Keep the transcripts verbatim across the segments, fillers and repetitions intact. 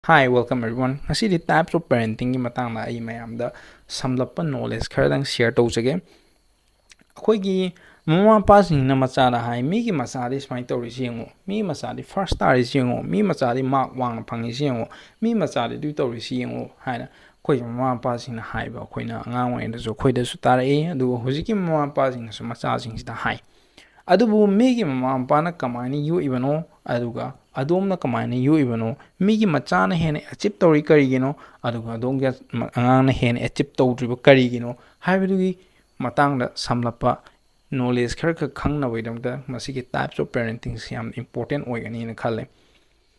Hi, welcome everyone. ꯉꯁꯤꯗꯤ types of parentingꯒꯤ ꯃꯇꯥꯡꯗ ꯑꯩ ꯃꯌꯥꯝꯗ ꯁꯝꯂꯞꯄ knowledge ꯈꯔꯗꯪ share ꯇꯧꯖꯒꯦ꯫ ꯑꯩꯈꯣꯏꯒꯤ ꯃꯃꯥ ꯃꯄꯥꯁꯤꯡꯅ ꯃꯆꯥꯗ ꯍꯥꯏ, "ꯃꯤꯒꯤ ꯃꯆꯥꯗꯤ ꯁꯨꯃꯥꯏꯅ ꯇꯧꯔꯤꯁꯤ ꯌꯦꯡꯉꯨ, ꯃꯤ ꯃꯆꯥꯗꯤ first ꯇꯥꯔꯤꯁꯤ ꯌꯦꯡꯉꯨ, ꯃꯤ ꯃꯆꯥꯗꯤ mark ꯋꯥꯡꯅ ꯐꯪꯉꯤꯁꯤ ꯌꯦꯡꯉꯨ, ꯃꯤ ꯃꯆꯥꯗꯤ ꯑꯗꯨ ꯇꯧꯔꯤꯁꯤ ꯌꯦꯡꯉꯨ" ꯍꯥꯏꯅ ꯑꯩꯈꯣꯏꯒꯤ ꯃꯃꯥ ꯃꯄꯥꯁꯤꯡꯅ ꯍꯥꯏꯕ, ꯑꯩꯈꯣꯏꯅ ꯑꯉꯥꯡ ꯑꯣꯏꯔꯤꯉꯩꯗꯁꯨ ꯑꯩꯈꯣꯏꯗꯁꯨ ꯇꯥꯔꯛꯏ, ꯑꯗꯨꯒ ꯍꯧꯖꯤꯛꯀꯤ ꯃꯃꯥ ꯃꯄꯥꯁꯤꯡꯅꯁꯨ ꯃꯆꯥꯁꯤꯡꯁꯤꯗ ꯍꯥꯏ꯫ ꯑꯗꯨꯕꯨ ꯃꯤꯒꯤ ꯃꯃꯥ ꯃꯄꯥꯅ ꯀꯃꯥꯏꯅ ꯌꯣꯛꯏꯕꯅꯣ, ꯑꯗꯨꯒ ꯑꯗꯣꯝꯅ ꯀꯃꯥꯏꯅ ꯌꯣꯛꯏꯕꯅꯣ, ꯃꯤꯒꯤ ꯃꯆꯥꯅ ꯍꯦꯟꯅ achieve ꯇꯧꯔꯤ ꯀꯔꯤꯒꯤꯅꯣ, ꯑꯗꯨꯒ ꯑꯗꯣꯝꯒꯤ ꯑꯉꯥꯡꯅ ꯍꯦꯟꯅ achieve ꯇꯧꯗ꯭ꯔꯤꯕ ꯀꯔꯤꯒꯤꯅꯣ ꯍꯥꯏꯕꯗꯨꯒꯤ ꯃꯇꯥꯡꯗ ꯁꯝꯂꯞꯄ knowledge ꯈꯔ ꯈꯛ ꯈꯪꯅꯕꯒꯤꯗꯃꯛꯇ ꯃꯁꯤꯒꯤ types of parentingꯁꯤ ꯌꯥꯝ important ꯑꯣꯏꯒꯅꯤꯅ ꯈꯜꯂꯦ꯫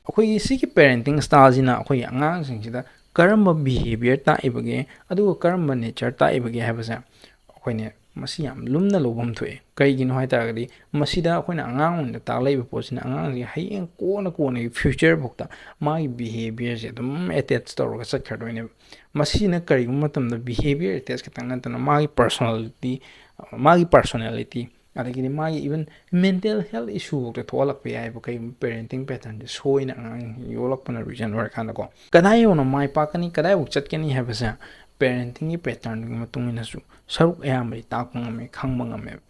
ꯑꯩꯈꯣꯏꯒꯤ ꯁꯤꯒꯤ parenting styleꯁꯤꯅ ꯑꯩꯈꯣꯏꯒꯤ ꯑꯉꯥꯡꯁꯤꯡꯁꯤꯗ ꯀꯔꯝꯕ behaviour ꯇꯥꯛꯏꯕꯒꯦ, ꯑꯗꯨꯒ ꯀꯔꯝꯕ nature ꯇꯥꯛꯏꯕꯒꯦ ꯍꯥꯏꯕꯁꯦ ꯑꯩꯈꯣꯏꯅ ꯃꯁꯤ ꯌꯥꯝ ꯂꯨꯝꯅ ꯂꯧꯐꯝ ꯊꯣꯛꯑꯦ꯫ ꯀꯩꯒꯤꯅꯣ ꯍꯥꯏ ꯇꯥꯔꯒꯗꯤ ꯃꯁꯤꯗ ꯑꯩꯈꯣꯏꯅ ꯑꯉꯥꯡ ꯑꯣꯏꯅ ꯇꯥꯛꯂꯛꯏꯕ ꯄꯣꯠꯁꯤꯅ ꯑꯉꯥꯡꯁꯤꯒꯤ ꯍꯌꯦꯡ ꯀꯣꯟꯅ ꯀꯣꯟꯅꯒꯤ future ꯐꯥꯎꯗ ꯃꯥꯒꯤ behaviourꯁꯦ ꯑꯗꯨꯝ attach ꯇꯧꯔꯒ ꯆꯠꯈ꯭ꯔꯗꯣꯏꯅꯦꯕ꯫ ꯃꯁꯤꯅ ꯀꯔꯤꯒꯨꯝꯕ ꯃꯇꯝꯗ behaviour attach ꯈꯛꯇꯪ ꯅꯠꯇꯅ ꯃꯥꯒꯤ personality, ꯃꯥꯒꯤ personality, ꯑꯗꯒꯤꯗꯤ ꯃꯥꯒꯤ even mental health issue ꯐꯥꯎꯗ ꯊꯣꯛꯍꯜꯂꯛꯄ ꯌꯥꯏꯑꯕ, ꯀꯩꯒꯨꯝꯕ parenting patternꯁꯦ ꯁꯣꯏꯅ ꯑꯉꯥꯡ ꯌꯣꯛꯂꯛꯄꯅ reason ꯑꯣꯏꯔꯀꯥꯟꯗꯀꯣ꯫ ꯀꯗꯥꯏ ꯌꯧꯅ ꯃꯥꯏ ꯄꯥꯛꯀꯅꯤ, ꯀꯗꯥꯏꯐꯥꯎ ꯆꯠꯀꯅꯤ ꯍꯥꯏꯕꯁꯦ parentingꯒꯤ patternꯗꯨꯒꯤ ꯃꯇꯨꯡ ꯏꯟꯅꯁꯨ ꯁꯔꯨꯛ ꯑꯌꯥꯝꯕꯗꯤ ꯇꯥꯛꯄ ꯉꯝꯃꯦ, ꯈꯪꯕ ꯉꯝꯃꯦꯕ꯫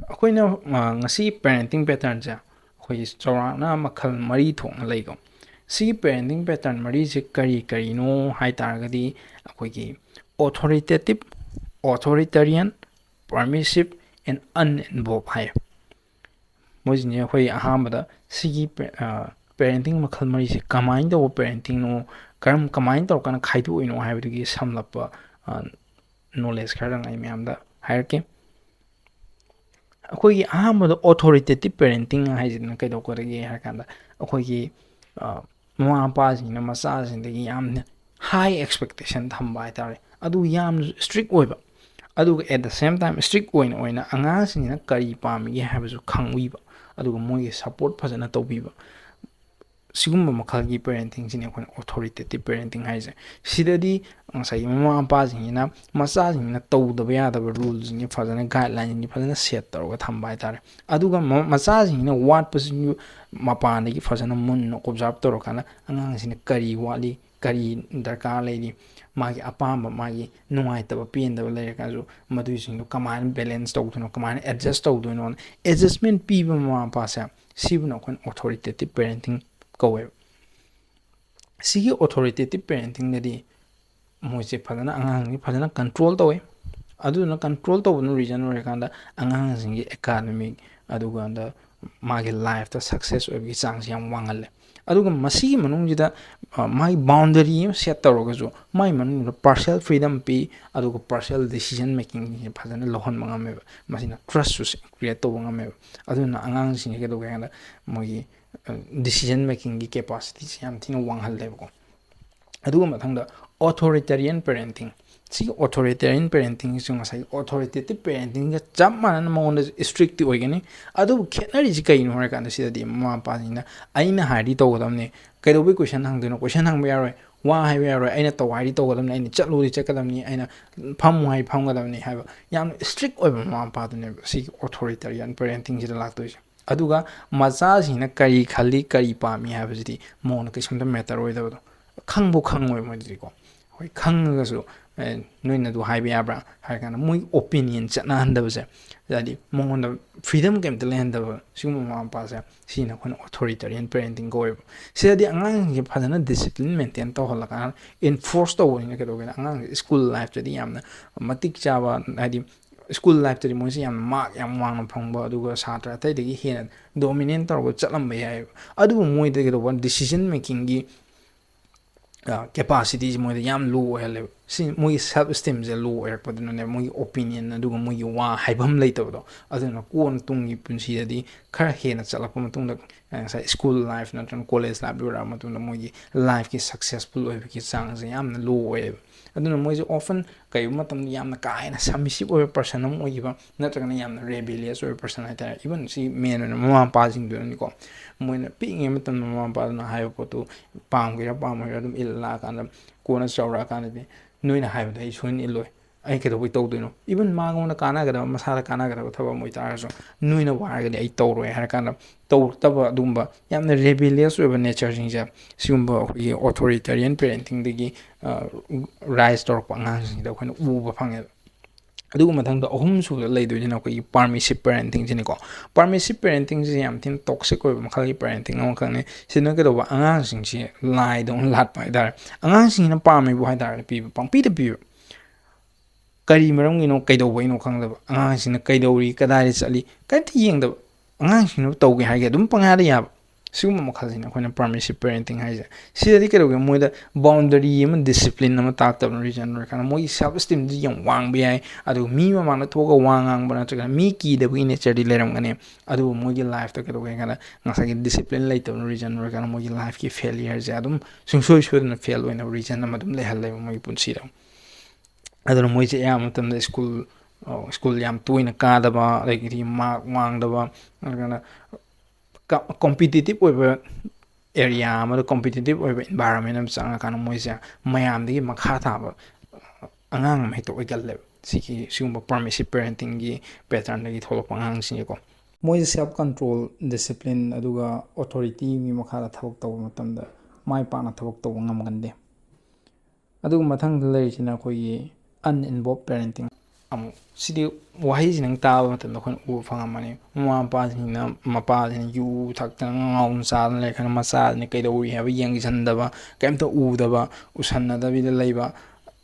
ꯑꯩꯈꯣꯏꯅ, ꯑ, ꯉꯁꯤ parenting patternꯁꯦ ꯑꯩꯈꯣꯏꯒꯤ ꯆꯥꯎꯔꯥꯛꯅ ꯃꯈꯜ ꯃꯔꯤ ꯊꯣꯛꯅ ꯂꯩꯀꯣ꯫ ꯁꯤꯒꯤ parenting pattern ꯃꯔꯤꯁꯦ ꯀꯔꯤ ꯀꯔꯤꯅꯣ ꯍꯥꯏ ꯇꯥꯔꯒꯗꯤ ꯑꯩꯈꯣꯏꯒꯤ authoritative, authoritarian, permissive and uninvolved ꯍꯥꯏ꯫ ꯃꯣꯏꯁꯤꯅꯦ ꯑꯩꯈꯣꯏ ꯑꯍꯥꯟꯕꯗ ꯁꯤꯒꯤ pa-, ꯑ, parenting ꯃꯈꯜ ꯃꯔꯤꯁꯦ ꯀꯃꯥꯏꯅ ꯇꯧꯕ parentingꯅꯣ, ꯀꯔꯝ, ꯀꯃꯥꯏꯅ ꯇꯧꯔꯀꯥꯟꯗ ꯈꯥꯏꯗꯣꯛꯏꯅꯣ ꯍꯥꯏꯕꯗꯨꯒꯤ ꯁꯝꯂꯞꯄ, ꯑ, knowledge ꯈꯔꯗꯪ ꯑꯩ ꯃꯌꯥꯝꯗ ꯍꯥꯏꯔꯛꯀꯦ꯫ ꯑꯩꯈꯣꯏꯒꯤ ꯑꯍꯥꯟꯕꯗ authoritative parenting ꯍꯥꯏꯁꯤꯅ ꯀꯩꯗꯧꯒꯗꯒꯦ ꯍꯥꯏꯔ ꯀꯥꯟꯗ ꯑꯩꯈꯣꯏꯒꯤ, ꯑ, ꯃꯃꯥ ꯃꯄꯥꯁꯤꯡꯅ ꯃꯆꯥꯁꯤꯡꯗꯒꯤ ꯌꯥꯝꯅ high expectation ꯊꯝꯕ ꯍꯥꯏ ꯇꯥꯔꯦ꯫ ꯑꯗꯨ ꯌꯥꯝꯅꯁꯨ strict ꯑꯣꯏꯕ, ꯑꯗꯨꯒ at the same time strict ꯑꯣꯏꯅ ꯑꯣꯏꯅ ꯑꯉꯥꯡꯁꯤꯡꯁꯤꯅ ꯀꯔꯤ ꯄꯥꯝꯃꯤꯒꯦ ꯍꯥꯏꯕꯁꯨ ꯈꯪꯕꯤꯕ, ꯑꯗꯨꯒ ꯃꯣꯏꯒꯤ support ꯐꯖꯅ ꯇꯧꯕꯤꯕ꯫ ꯁꯤꯒꯨꯝꯕ ꯃꯈꯜꯒꯤ parentingꯁꯤꯅꯤ ꯑꯩꯈꯣꯏꯅ authoritative parenting ꯍꯥꯏꯁꯦ꯫ ꯁꯤꯗꯗꯤ ꯉꯁꯥꯏꯒꯤ ꯃꯃꯥ ꯃꯄꯥꯁꯤꯡꯁꯤꯅ ꯃꯆꯥꯁꯤꯡꯁꯤꯅ ꯇꯧꯗꯕ ꯌꯥꯗꯕ ruleꯁꯤꯡꯁꯤ ꯐꯖꯅ, guidelineꯁꯤꯡꯁꯤ ꯐꯖꯅ set ꯇꯧꯔꯒ ꯊꯝꯕ ꯍꯥꯏꯇꯥꯔꯦ꯫ ꯑꯗꯨꯒ ꯃ-, ꯃꯆꯥꯁꯤꯡꯁꯤꯅ ꯋꯥꯠꯄꯁꯤꯡꯁꯨ ꯃꯄꯥꯟꯗꯒꯤ ꯐꯖꯅ ꯃꯨꯟꯅ observe ꯇꯧꯔꯀꯥꯟꯗ ꯑꯉꯥꯡꯁꯤꯅ ꯀꯔꯤ ꯋꯥꯠꯂꯤ, ꯀꯔꯤ ꯗꯔꯀꯥꯔ ꯂꯩꯔꯤ, ꯃꯥꯒꯤ ꯑꯄꯥꯝꯕ, ꯃꯥꯒꯤ ꯅꯨꯡꯉꯥꯏꯇꯕ, ꯄꯦꯟꯗꯕ ꯂꯩꯔꯀꯥꯟꯁꯨ ꯃꯗꯨꯏꯁꯤꯡꯗꯣ ꯀꯃꯥꯏꯅ balance ꯇꯧꯗꯣꯏꯅꯣ, ꯀꯃꯥꯏꯅ adjust ꯇꯧꯗꯣꯏꯅꯣ, adjustment ꯄꯤꯕ ꯃꯃꯥ ꯃꯄꯥꯁꯦ, ꯁꯤꯕꯨꯅ ꯑꯩꯈꯣꯏꯅ authoritative parenting ꯀꯧꯋꯦꯕ꯫ ꯁꯤꯒꯤ authoritative parentingꯗꯗꯤ ꯃꯣꯏꯁꯦ ꯐꯖꯅ, ꯑꯉꯥꯡꯁꯤꯡꯁꯦ ꯐꯖꯅ control ꯇꯧꯋꯦ꯫ ꯑꯗꯨꯗꯨꯅ control ꯇꯧꯕꯅ reason ꯑꯣꯏꯔꯀꯥꯟꯗ ꯑꯉꯥꯡꯁꯤꯡꯒꯤ academic, ꯑꯗꯨꯒ ꯃꯥꯒꯤ lifeꯇ success ꯑꯣꯏꯕꯒꯤ ꯆꯥꯡꯁꯦ ꯌꯥꯝ ꯋꯥꯡꯍꯜꯂꯦ꯫ ꯑꯗꯨꯒ ꯃꯁꯤꯒꯤ ꯃꯅꯨꯡꯁꯤꯗ, ꯑ, ꯃꯥꯒꯤ boundary ꯑꯃ set ꯇꯧꯔꯒꯁꯨ, ꯃꯥꯒꯤ ꯃꯅꯨꯡꯗ partial freedom ꯄꯤ, ꯑꯗꯨꯒ partial decision makingꯁꯦ ꯐꯖꯅ ꯂꯧꯍꯟꯕ ꯉꯝꯃꯦꯕ꯫ ꯃꯁꯤꯅ trustꯁꯨ create ꯇꯧꯕ ꯉꯝꯃꯦꯕ꯫ ꯑꯗꯨꯅ ꯑꯉꯥꯡꯁꯤꯡꯁꯦ ꯀꯩꯗꯧꯒꯦ ꯍꯥꯏ ꯀꯥꯟꯗ, ꯃꯣꯏꯒꯤ, ꯑ, decision makingꯒꯤ capacityꯁꯦ ꯌꯥꯝ ꯊꯤꯅ ꯋꯥꯡꯍꯜꯂꯦꯕꯀꯣ꯫ ꯑꯗꯨꯒ ꯃꯊꯪꯗ authoritarian parenting꯫ ꯁꯤꯒꯤ authoritarian parentingꯁꯤꯁꯨ ꯉꯁꯥꯏꯒꯤ authoritative parentingꯒ ꯆꯞ ꯃꯥꯟꯅꯅ ꯃꯉꯣꯟꯗ strictꯇꯤ ꯑꯣꯏꯒꯅꯤ꯫ ꯑꯗꯨꯕꯨ ꯈꯦꯠꯅꯔꯤꯁꯤ ꯀꯩꯅꯣ ꯍꯥꯏꯔꯀꯥꯟꯗ, ꯁꯤꯗꯗꯤ ꯃꯃꯥ ꯃꯄꯥꯁꯤꯡꯅ "ꯑꯩꯅ ꯍꯥꯏꯔꯗꯤ ꯇꯧꯒꯗꯕꯅꯤ, ꯀꯩꯗꯧꯕꯩ question ꯍꯪꯗꯣꯏꯅꯣ? Question ꯍꯪꯕ ꯌꯥꯔꯣꯏ, ꯋꯥ ꯍꯥꯏꯕ ꯌꯥꯔꯣꯏ, ꯑꯩꯅ ꯇꯧ ꯍꯥꯏꯔꯗꯤ ꯇꯧꯒꯗꯕꯅꯤ, ꯑꯩꯅ ꯆꯠꯂꯨ ꯍꯥꯏꯔꯗꯤ ꯆꯠꯀꯗꯕꯅꯤ, ꯑꯩꯅ ꯐꯝꯃꯨ ꯍꯥꯏꯔꯗꯤ ꯐꯝꯒꯗꯕꯅꯤ" ꯍꯥꯏꯕ ꯌꯥꯝꯅ strict ꯑꯣꯏꯕ ꯃꯃꯥ ꯃꯄꯥꯗꯨꯅꯦꯕ ꯁꯤꯒꯤ authoritarian parentingꯁꯤꯗ ꯂꯥꯛꯇꯣꯏꯁꯦ꯫ ꯑꯗꯨꯒ ꯃꯆꯥꯁꯤꯡꯅ ꯀꯔꯤ ꯈꯜꯂꯤ, ꯀꯔꯤ ꯄꯥꯝꯃꯤ ꯍꯥꯏꯕꯁꯤꯗꯤ ꯃꯉꯣꯟꯗ ꯀꯩꯁꯨꯝꯇ matter ꯑꯣꯏꯗꯕꯗꯣ, ꯈꯪꯕꯨ ꯈꯪꯉꯣꯏ ꯃꯣꯏꯗꯗꯤꯀꯣ꯫ ꯍꯣꯏ, ꯈꯪꯉꯒꯁꯨ, "ꯑꯦ, ꯅꯣꯏꯅ ꯑꯗꯨ ꯍꯥꯏꯕ ꯌꯥꯕ꯭ꯔꯥ?" ꯍꯥꯏꯔ ꯀꯥꯟꯗ ꯃꯣꯏ opinion ꯆꯠꯅꯍꯟꯗꯕꯁꯦ, ꯍꯥꯏꯗꯤ ꯃꯉꯣꯟꯗ freedom ꯀꯩꯝꯇ ꯂꯩꯍꯟꯗꯕ, ꯁꯤꯒꯨꯝꯕ ꯃꯃꯥ ꯃꯄꯥꯁꯦ, ꯁꯤꯅ ꯑꯩꯈꯣꯏꯅ authoritarian parenting ꯀꯧꯋꯦꯕ꯫ ꯁꯤꯗꯗꯤ ꯑꯉꯥꯡꯁꯤꯡꯁꯦ ꯐꯖꯅ discipline maintain ꯇꯧꯍꯜꯂꯀꯥꯟꯗ enforce ꯇꯧꯕꯅꯤꯅ ꯀꯩꯗꯧꯒꯦꯅ, ꯑꯉꯥꯡꯁꯦ school lifeꯇꯗꯤ ꯌꯥꯝꯅ ꯃꯇꯤꯛ ꯆꯥꯕ, ꯍꯥꯏꯗꯤ school lifeꯇꯗꯤ ꯃꯣꯏꯁꯦ ꯌꯥꯝꯅ mark ꯌꯥꯝ ꯋꯥꯡꯅ ꯐꯪꯕ, ꯑꯗꯨꯒ ꯁꯥꯇ꯭ꯔ ꯑꯇꯩꯗꯒꯤ ꯍꯦꯟꯅ dominate ꯇꯧꯔꯒ ꯆꯠꯂꯝꯕ ꯌꯥꯏꯑꯕ꯫ ꯑꯗꯨꯕꯨ ꯃꯣꯏꯗ ꯀꯩꯗꯧꯕ, decision makingꯒꯤ, ꯑ, capacityꯁꯦ ꯃꯣꯏꯗ ꯌꯥꯝ low ꯑꯣꯏꯍꯜꯂꯦꯕ꯫ ꯁꯤ ꯃꯣꯏꯒꯤ self esteemꯁꯦ low ꯑꯣꯏꯔꯛꯄꯗꯨꯅꯅꯦ, ꯃꯣꯏꯒꯤ opinion ꯑꯗꯨꯒ ꯃꯣꯏꯒꯤ ꯋꯥ ꯍꯥꯏꯐꯝ ꯂꯩꯇꯕꯗꯣ, ꯑꯗꯨꯅ ꯀꯣꯟꯅ ꯇꯨꯡꯒꯤ ꯄꯨꯟꯁꯤꯗꯗꯤ ꯈꯔ ꯍꯦꯟꯅ ꯆꯠꯂꯛꯄ ꯃꯇꯨꯡꯗ, ꯑ, ꯉꯁꯥꯏ school life ꯅꯠꯇ꯭ꯔꯒ college life ꯂꯣꯏꯔꯛꯑ ꯃꯇꯨꯡꯗ ꯃꯣꯏꯒꯤ lifeꯀꯤ successful ꯑꯣꯏꯕꯒꯤ ꯆꯥꯡꯁꯦ ꯌꯥꯝꯅ low ꯑꯣꯏꯌꯦꯕ꯫ ꯑꯗꯨꯅ ꯃꯣꯏꯁꯦ often ꯀꯩꯒꯨꯝꯕ ꯃꯇꯝꯗ ꯌꯥꯝꯅ ꯀꯥ ꯍꯦꯟꯅ submissive ꯑꯣꯏꯕ person ꯑꯃ ꯑꯣꯏꯈꯤꯕ, ꯅꯠꯇ꯭ꯔꯒꯅ ꯌꯥꯝꯅ rebellious ꯑꯣꯏꯕ person ꯍꯥꯏꯇꯥꯔꯦ꯫ Even ꯁꯤ main ꯑꯣꯏꯅ ꯃꯃꯥ ꯃꯄꯥꯁꯤꯡꯗꯨꯅꯅꯤꯀꯣ꯫ ꯃꯣꯏꯅ ꯄꯤꯛꯏꯉꯩ ꯃꯇꯝꯗ ꯃꯃꯥ ꯃꯄꯥꯗꯨꯅ ꯍꯥꯏꯕ ꯄꯣꯠꯇꯨ ꯄꯥꯝꯒꯦꯔꯥ ꯄꯥꯝꯃꯣꯏꯔꯥ ꯑꯗꯨꯝ ꯏꯜꯂ ꯂꯥꯛꯑꯀꯥꯟꯗ, ꯀꯣꯟꯅ ꯆꯥꯎꯔꯛꯑꯀꯥꯟꯗꯗꯤ ꯅꯣꯏꯅ ꯍꯥꯏꯕꯗꯣ ꯑꯩ ꯁꯨꯡꯏꯟ ꯏꯜꯂꯣꯏ, ꯑꯩ ꯀꯩꯗꯧꯕꯩ ꯇꯧꯗꯣꯏꯅꯣ? Even ꯃꯉꯣꯟꯗ ꯀꯥꯟꯅꯒꯗꯕ, ꯃꯁꯥꯗ ꯀꯥꯟꯅꯒꯗꯕ ꯊꯕꯛ ꯑꯃ ꯑꯣꯏꯇꯥꯔꯒꯁꯨ, ꯅꯣꯏꯅ ꯋꯥꯔꯒꯗꯤ ꯑꯩ ꯇꯧꯔꯣꯏ ꯍꯥꯏꯔ ꯀꯥꯟꯗ ꯇꯧꯔꯛꯇꯕ, ꯑꯗꯨꯒꯨꯝꯕ ꯌꯥꯝꯅ rebellious ꯑꯣꯏꯕ natureꯁꯤꯡꯁꯦ, ꯁꯤꯒꯨꯝꯕ ꯑꯩꯈꯣꯏꯒꯤ authoritarian parentingꯗꯒꯤ rise ꯇꯧꯔꯛꯄ ꯑꯉꯥꯡꯁꯤꯡꯁꯤꯗ ꯑꯩꯈꯣꯏꯅ ꯎꯕ ꯐꯪꯉꯦꯕ꯫ ꯑꯗꯨꯒ ꯃꯊꯪꯗ ꯑꯍꯨꯝꯁꯨꯕꯗ ꯂꯩꯗꯣꯏꯁꯤꯅ ꯑꯩꯈꯣꯏꯒꯤ permissive parentingꯁꯤꯅꯤꯀꯣ꯫ Permissive parentingꯁꯦ ꯌꯥꯝ ꯊꯤꯅ toxic ꯑꯣꯏꯕ ꯃꯈꯜꯒꯤ parenting ꯑꯃꯈꯛꯅꯤ꯫ ꯁꯤꯅ ꯀꯩꯗꯧꯕ? ꯑꯉꯥꯡꯁꯤꯡꯁꯤ ꯂꯥꯏꯗꯧꯅ ꯂꯥꯠꯄ ꯍꯥꯏꯇꯥꯔꯦ꯫ ꯑꯉꯥꯡꯁꯤꯡꯁꯤꯅ ꯄꯥꯝꯃꯤꯕꯨ ꯍꯥꯏꯇꯥꯔꯒꯗꯤ ꯄꯤꯕ, ꯄꯪꯄꯤꯗ ꯄꯤꯕ꯫ ꯀꯔꯤ ꯃꯔꯝꯒꯤꯅꯣ, ꯀꯩꯗꯧꯕꯩꯅꯣ ꯈꯪꯗꯕ꯫ ꯑꯉꯥꯡꯁꯤꯡꯅ ꯀꯩꯗꯧꯔꯤ, ꯀꯗꯥꯏꯗ ꯆꯠꯂꯤ, ꯀꯔꯤꯝꯇ ꯌꯦꯡꯗꯕ꯫ ꯑꯉꯥꯡꯁꯤꯡꯅ ꯇꯧꯒꯦ ꯍꯥꯏꯒꯦ ꯑꯗꯨꯝ ꯄꯪꯌꯥꯗ ꯌꯥꯕ꯫ ꯁꯤꯒꯨꯝꯕ ꯃꯈꯜꯁꯤꯅ ꯑꯩꯈꯣꯏꯅ permissive parenting ꯍꯥꯏꯁꯦ꯫ ꯁꯤꯗꯗꯤ ꯀꯩꯗꯧꯒꯦ? ꯃꯣꯏꯗ boundary ꯑꯃ, discipline ꯑꯃ ꯇꯥꯛꯇꯕꯅ reason ꯑꯣꯏꯔꯀꯥꯟꯗ ꯃꯣꯏꯒꯤ self esteemꯗꯤ ꯌꯥꯝ ꯋꯥꯡꯕ ꯌꯥꯏ, ꯑꯗꯨꯒ ꯃꯤ ꯃꯃꯥꯡꯗ ꯊꯣꯛꯑꯒ ꯋꯥ ꯉꯥꯡꯕ ꯅꯠꯇ꯭ꯔꯒꯅ ꯃꯤ ꯀꯤꯗꯕꯒꯤ natureꯗꯤ ꯂꯩꯔꯝꯒꯅꯤ, ꯑꯗꯨꯕꯨ ꯃꯣꯏꯒꯤ lifeꯇ ꯀꯩꯗꯧꯒꯦ ꯍꯥꯏ ꯀꯥꯟꯗ ꯉꯁꯥꯏꯒꯤ discipline ꯂꯩꯇꯕꯅ reason ꯑꯣꯏꯔꯀꯥꯟꯗ ꯃꯣꯏꯒꯤ lifeꯀꯤ failureꯁꯦ ꯑꯗꯨꯝ ꯁꯨꯡꯁꯣꯏ ꯁꯣꯏꯗꯅ fail ꯑꯣꯏꯅꯕ reason ꯑꯃ ꯑꯗꯨꯝ ꯂꯩꯍꯜꯂꯦꯕ ꯃꯣꯏꯒꯤ ꯄꯨꯟꯁꯤꯗ꯫ ꯑꯗꯨꯅ ꯃꯣꯏꯁꯦ ꯑꯌꯥꯝꯕ ꯃꯇꯝꯗ school, school ꯌꯥꯝ ꯇꯣꯏꯅ ꯀꯥꯗꯕ, ꯑꯗꯒꯤꯗꯤ mark ꯋꯥꯡꯗꯕ, ꯑꯗꯨꯅ ꯀ-, competitive ꯑꯣꯏꯕ area ꯑꯃꯗ, competitive ꯑꯣꯏꯕ environment ꯑꯃ ꯆꯪꯉꯀꯥꯟꯗ ꯃꯣꯏꯁꯦ ꯃꯌꯥꯝꯗꯒꯤ ꯃꯈꯥ ꯊꯥꯕ ꯑꯉꯥꯡ ꯑꯃ ꯍꯦꯛꯇ ꯑꯣꯏꯒꯜꯂꯦꯕ꯫ ꯁꯤꯒꯤ, ꯁꯤꯒꯨꯝꯕ permissive parentingꯒꯤ patternꯗꯒꯤ ꯊꯣꯛꯂꯛꯄ ꯑꯉꯥꯡꯁꯤꯡꯁꯦꯀꯣ꯫ ꯃꯣꯏꯁꯦ self control, discipline, ꯑꯗꯨꯒ authorityꯒꯤ ꯃꯈꯥꯗ ꯊꯕꯛ ꯇꯧꯕ ꯃꯇꯝꯗ ꯃꯥꯏ ꯄꯥꯛꯅ ꯊꯕꯛ ꯇꯧꯕ ꯉꯝꯒꯟꯗꯦ꯫ ꯑꯗꯨꯒ ꯃꯊꯪꯗ ꯂꯩꯔꯤꯁꯤꯅ ꯑꯩꯈꯣꯏꯒꯤ uninvolved parenting꯫ ꯑꯃꯨꯛ ꯁꯤꯗꯤ ꯋꯥꯍꯩꯁꯤ ꯅꯪ ꯇꯥꯕ ꯃꯇꯝꯗ ꯑꯩꯈꯣꯏꯅ ꯎꯕ ꯐꯪꯉꯝꯃꯅꯤ꯫ ꯃꯃꯥ ꯃꯄꯥꯁꯤꯡꯅ, ꯃꯄꯥꯁꯤꯅ ꯌꯨ ꯊꯛꯇꯅ ꯉꯥꯎꯗꯅ ꯆꯥꯗꯅ ꯂꯩꯔꯀꯥꯟꯗ ꯃꯆꯥꯁꯤꯅ ꯀꯩꯗꯧꯔꯤ ꯍꯥꯏꯕ ꯌꯦꯡꯁꯤꯟꯗꯕ, ꯀꯩꯝꯇ ꯎꯗꯕ, ꯎꯁꯟꯅꯗꯕꯤꯗ ꯂꯩꯕ,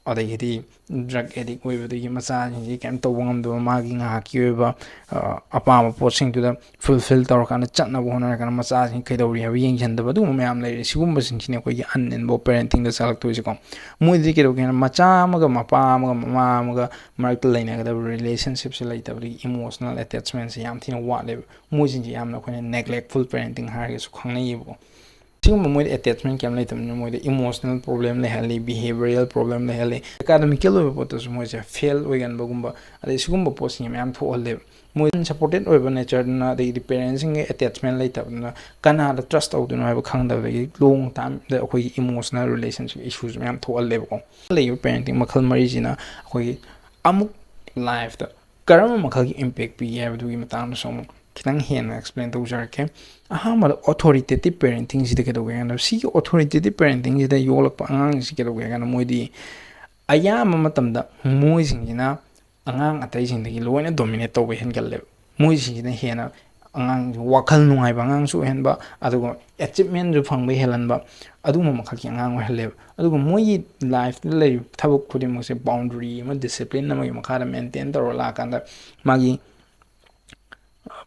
ꯑꯗꯒꯤꯗꯤ drug addict ꯑꯣꯏꯕꯗꯒꯤ ꯃꯆꯥꯁꯤꯡꯁꯤ ꯀꯩꯝ ꯇꯧꯕ ꯉꯝꯗꯕ, ꯃꯥꯒꯤ ꯉꯥꯏꯍꯥꯛꯀꯤ ꯑꯣꯏꯕ, ꯑ, ꯑꯄꯥꯝꯕ ꯄꯣꯠꯁꯤꯡꯗꯨꯗ fulfill ꯇꯧꯔꯀꯥꯟꯗ ꯆꯠꯅꯕ ꯍꯣꯠꯅꯔꯀꯥꯟꯗ ꯃꯆꯥꯁꯤꯡ ꯀꯩꯗꯧꯔꯤ ꯍꯥꯏꯕ ꯌꯦꯡꯁꯤꯟꯗꯕ, ꯑꯗꯨꯒꯨꯝꯕ ꯃꯌꯥꯝ ꯂꯩꯔꯦ꯫ ꯁꯤꯒꯨꯝꯕꯁꯤꯡꯁꯤꯅ ꯑꯩꯈꯣꯏꯒꯤ uninvolved parentingꯗ ꯆꯜꯂꯛꯇꯣꯏꯁꯦꯀꯣ꯫ ꯃꯣꯏꯗꯤ ꯀꯩꯗꯧꯒꯦ ꯍꯥꯏꯅ ꯃꯆꯥ ꯑꯃꯒ ꯃꯄꯥ ꯑꯃꯒ ꯃꯃꯥ ꯑꯃꯒ ꯃꯔꯛꯇ ꯂꯩꯅꯒꯗꯕ relationshipꯁꯦ ꯂꯩꯇꯕꯗꯒꯤ emotional attachmentꯁꯦ ꯌꯥꯝ ꯊꯤꯅ ꯋꯥꯠꯂꯦꯕ꯫ ꯃꯣꯏꯁꯤꯡꯁꯦ ꯌꯥꯝꯅ ꯑꯩꯈꯣꯏꯅ neglectful parenting ꯍꯥꯏꯔꯒꯁꯨ ꯈꯪꯅꯩꯌꯦꯕꯀꯣ꯫ ꯁꯤꯒꯨꯝꯕ ꯃꯣꯏꯗ ꯑꯦꯇꯦꯆꯃꯦꯟ ꯀꯌꯥꯝ ꯂꯩꯇꯕꯅꯤꯅ ꯃꯣꯏꯗ ꯏꯃꯣꯁꯅꯦꯜ ꯄ꯭ꯔꯣꯕ꯭ꯂꯦꯝ ꯂꯩꯍꯜꯂꯤ, ꯕꯤꯍꯦꯕꯤꯌꯔꯦꯜ ꯄ꯭ꯔꯣꯕ꯭ꯂꯦꯝ ꯂꯩꯍꯜꯂꯤ, ꯑꯦꯀꯥꯗꯃꯤꯀꯦꯜ ꯑꯣꯏꯕ ꯄꯣꯠꯇꯁꯨ ꯃꯣꯏꯁꯦ ꯐꯦꯜ ꯑꯣꯏꯒꯟꯕꯒꯨꯝꯕ, ꯑꯗꯩ ꯁꯤꯒꯨꯝꯕ ꯄꯣꯠꯁꯤꯡꯁꯦ ꯃꯌꯥꯝ ꯊꯣꯛꯍꯜꯂꯦꯕ꯫ ꯃꯣꯏ ꯁꯄꯣꯔꯇꯦꯠ ꯑꯣꯏꯕ ꯅꯦꯆꯔꯗꯨꯅ, ꯑꯗꯒꯤꯗꯤ ꯄꯦꯔꯦꯟꯁꯤꯡꯒ ꯑꯦꯇꯦꯆꯃꯦꯟ ꯂꯩꯇꯕꯗꯨꯅ ꯀꯅꯥꯗ ꯇ꯭ꯔꯁ ꯇꯧꯗꯣꯏꯅꯣ ꯍꯥꯏꯕ ꯈꯪꯗꯕꯗꯒꯤ ꯂꯣꯡ ꯇꯥꯔꯝꯗ ꯑꯩꯈꯣꯏꯒꯤ ꯏꯃꯣꯁꯅꯦꯜ ꯔꯤꯂꯦꯁꯟꯁꯤꯞ ꯏꯁꯨꯁꯨ ꯃꯌꯥꯝ ꯊꯣꯛꯍꯜꯂꯦꯕꯀꯣ꯫ ꯂꯩꯔꯤꯕ ꯄꯦꯔꯦꯟꯇꯤꯡ ꯃꯈꯜ ꯃꯔꯤꯁꯤꯅ ꯑꯩꯈꯣꯏꯒꯤ ꯑꯃꯨꯛ ꯂꯥꯏꯐꯇ ꯀꯔꯝꯕ ꯃꯈꯜꯒꯤ ꯏꯝꯄꯦꯛ ꯄꯤꯒꯦ ꯍꯥꯏꯕꯗꯨꯒꯤ ꯃꯇꯥꯡꯗꯁꯨ ꯑꯃꯨꯛ ꯈꯤꯇꯪ ꯍꯦꯟꯅ ꯑꯦꯛꯁꯄ꯭ꯂꯦꯟ ꯇꯧꯖꯔꯛꯀꯦ꯫ ꯑꯍꯥꯟꯕꯗ, ꯑꯣꯊꯣꯔꯤꯇꯦꯇꯤꯞ ꯄꯦꯔꯦꯟꯇꯤꯡꯁꯤꯗ ꯀꯩꯗꯧꯒꯦ ꯍꯥꯏ ꯀꯥꯟꯗ, ꯁꯤꯒꯤ ꯑꯣꯊꯣꯔꯤꯇꯦꯇꯤꯞ ꯄꯦꯔꯦꯟꯇꯤꯡꯁꯤꯗ ꯌꯣꯛꯂꯛꯄ ꯑꯉꯥꯡꯁꯤ ꯀꯩꯗꯧꯒꯦ ꯍꯥꯏ ꯀꯥꯟꯗ, ꯃꯣꯏꯗꯤ ꯑꯌꯥꯝꯕ ꯃꯇꯝꯗ ꯃꯣꯏꯁꯤꯡꯁꯤꯅ ꯑꯉꯥꯡ ꯑꯇꯩꯁꯤꯡꯗꯒꯤ ꯂꯣꯏꯅ ꯗꯣꯃꯤꯅꯦꯠ ꯇꯧꯕ ꯍꯦꯟꯒꯠꯂꯦꯕ꯫ ꯃꯣꯏꯁꯤꯡꯁꯤꯅ ꯍꯦꯟꯅ ꯑꯉꯥꯡ ꯋꯥꯈꯜ ꯅꯨꯡꯉꯥꯏꯕ ꯑꯉꯥꯡꯁꯨ ꯑꯣꯏꯍꯟꯕ, ꯑꯗꯨꯒ ꯑꯦꯆꯤꯞꯃꯦꯟꯁꯨ ꯐꯪꯕ ꯍꯦꯜꯍꯟꯕ, ꯑꯗꯨꯒꯨꯝꯕ ꯃꯈꯜꯒꯤ ꯑꯉꯥꯡ ꯑꯣꯏꯍꯜꯂꯦꯕ꯫ ꯑꯗꯨꯒ ꯃꯣꯏꯒꯤ ꯂꯥꯏꯐꯇ ꯂꯩꯔꯤꯕ ꯊꯕꯛ ꯈꯨꯗꯤꯡꯃꯛꯁꯦ ꯕꯥꯎꯟꯗꯔꯤ ꯑꯃ, ꯗꯤꯁꯤꯄ꯭ꯂꯤꯟ ꯑꯃꯒꯤ ꯃꯈꯥꯗ ꯃꯦꯟꯇꯦꯟ ꯇꯧꯔ ꯂꯥꯛꯑꯀꯥꯟꯗ ꯃꯥꯒꯤ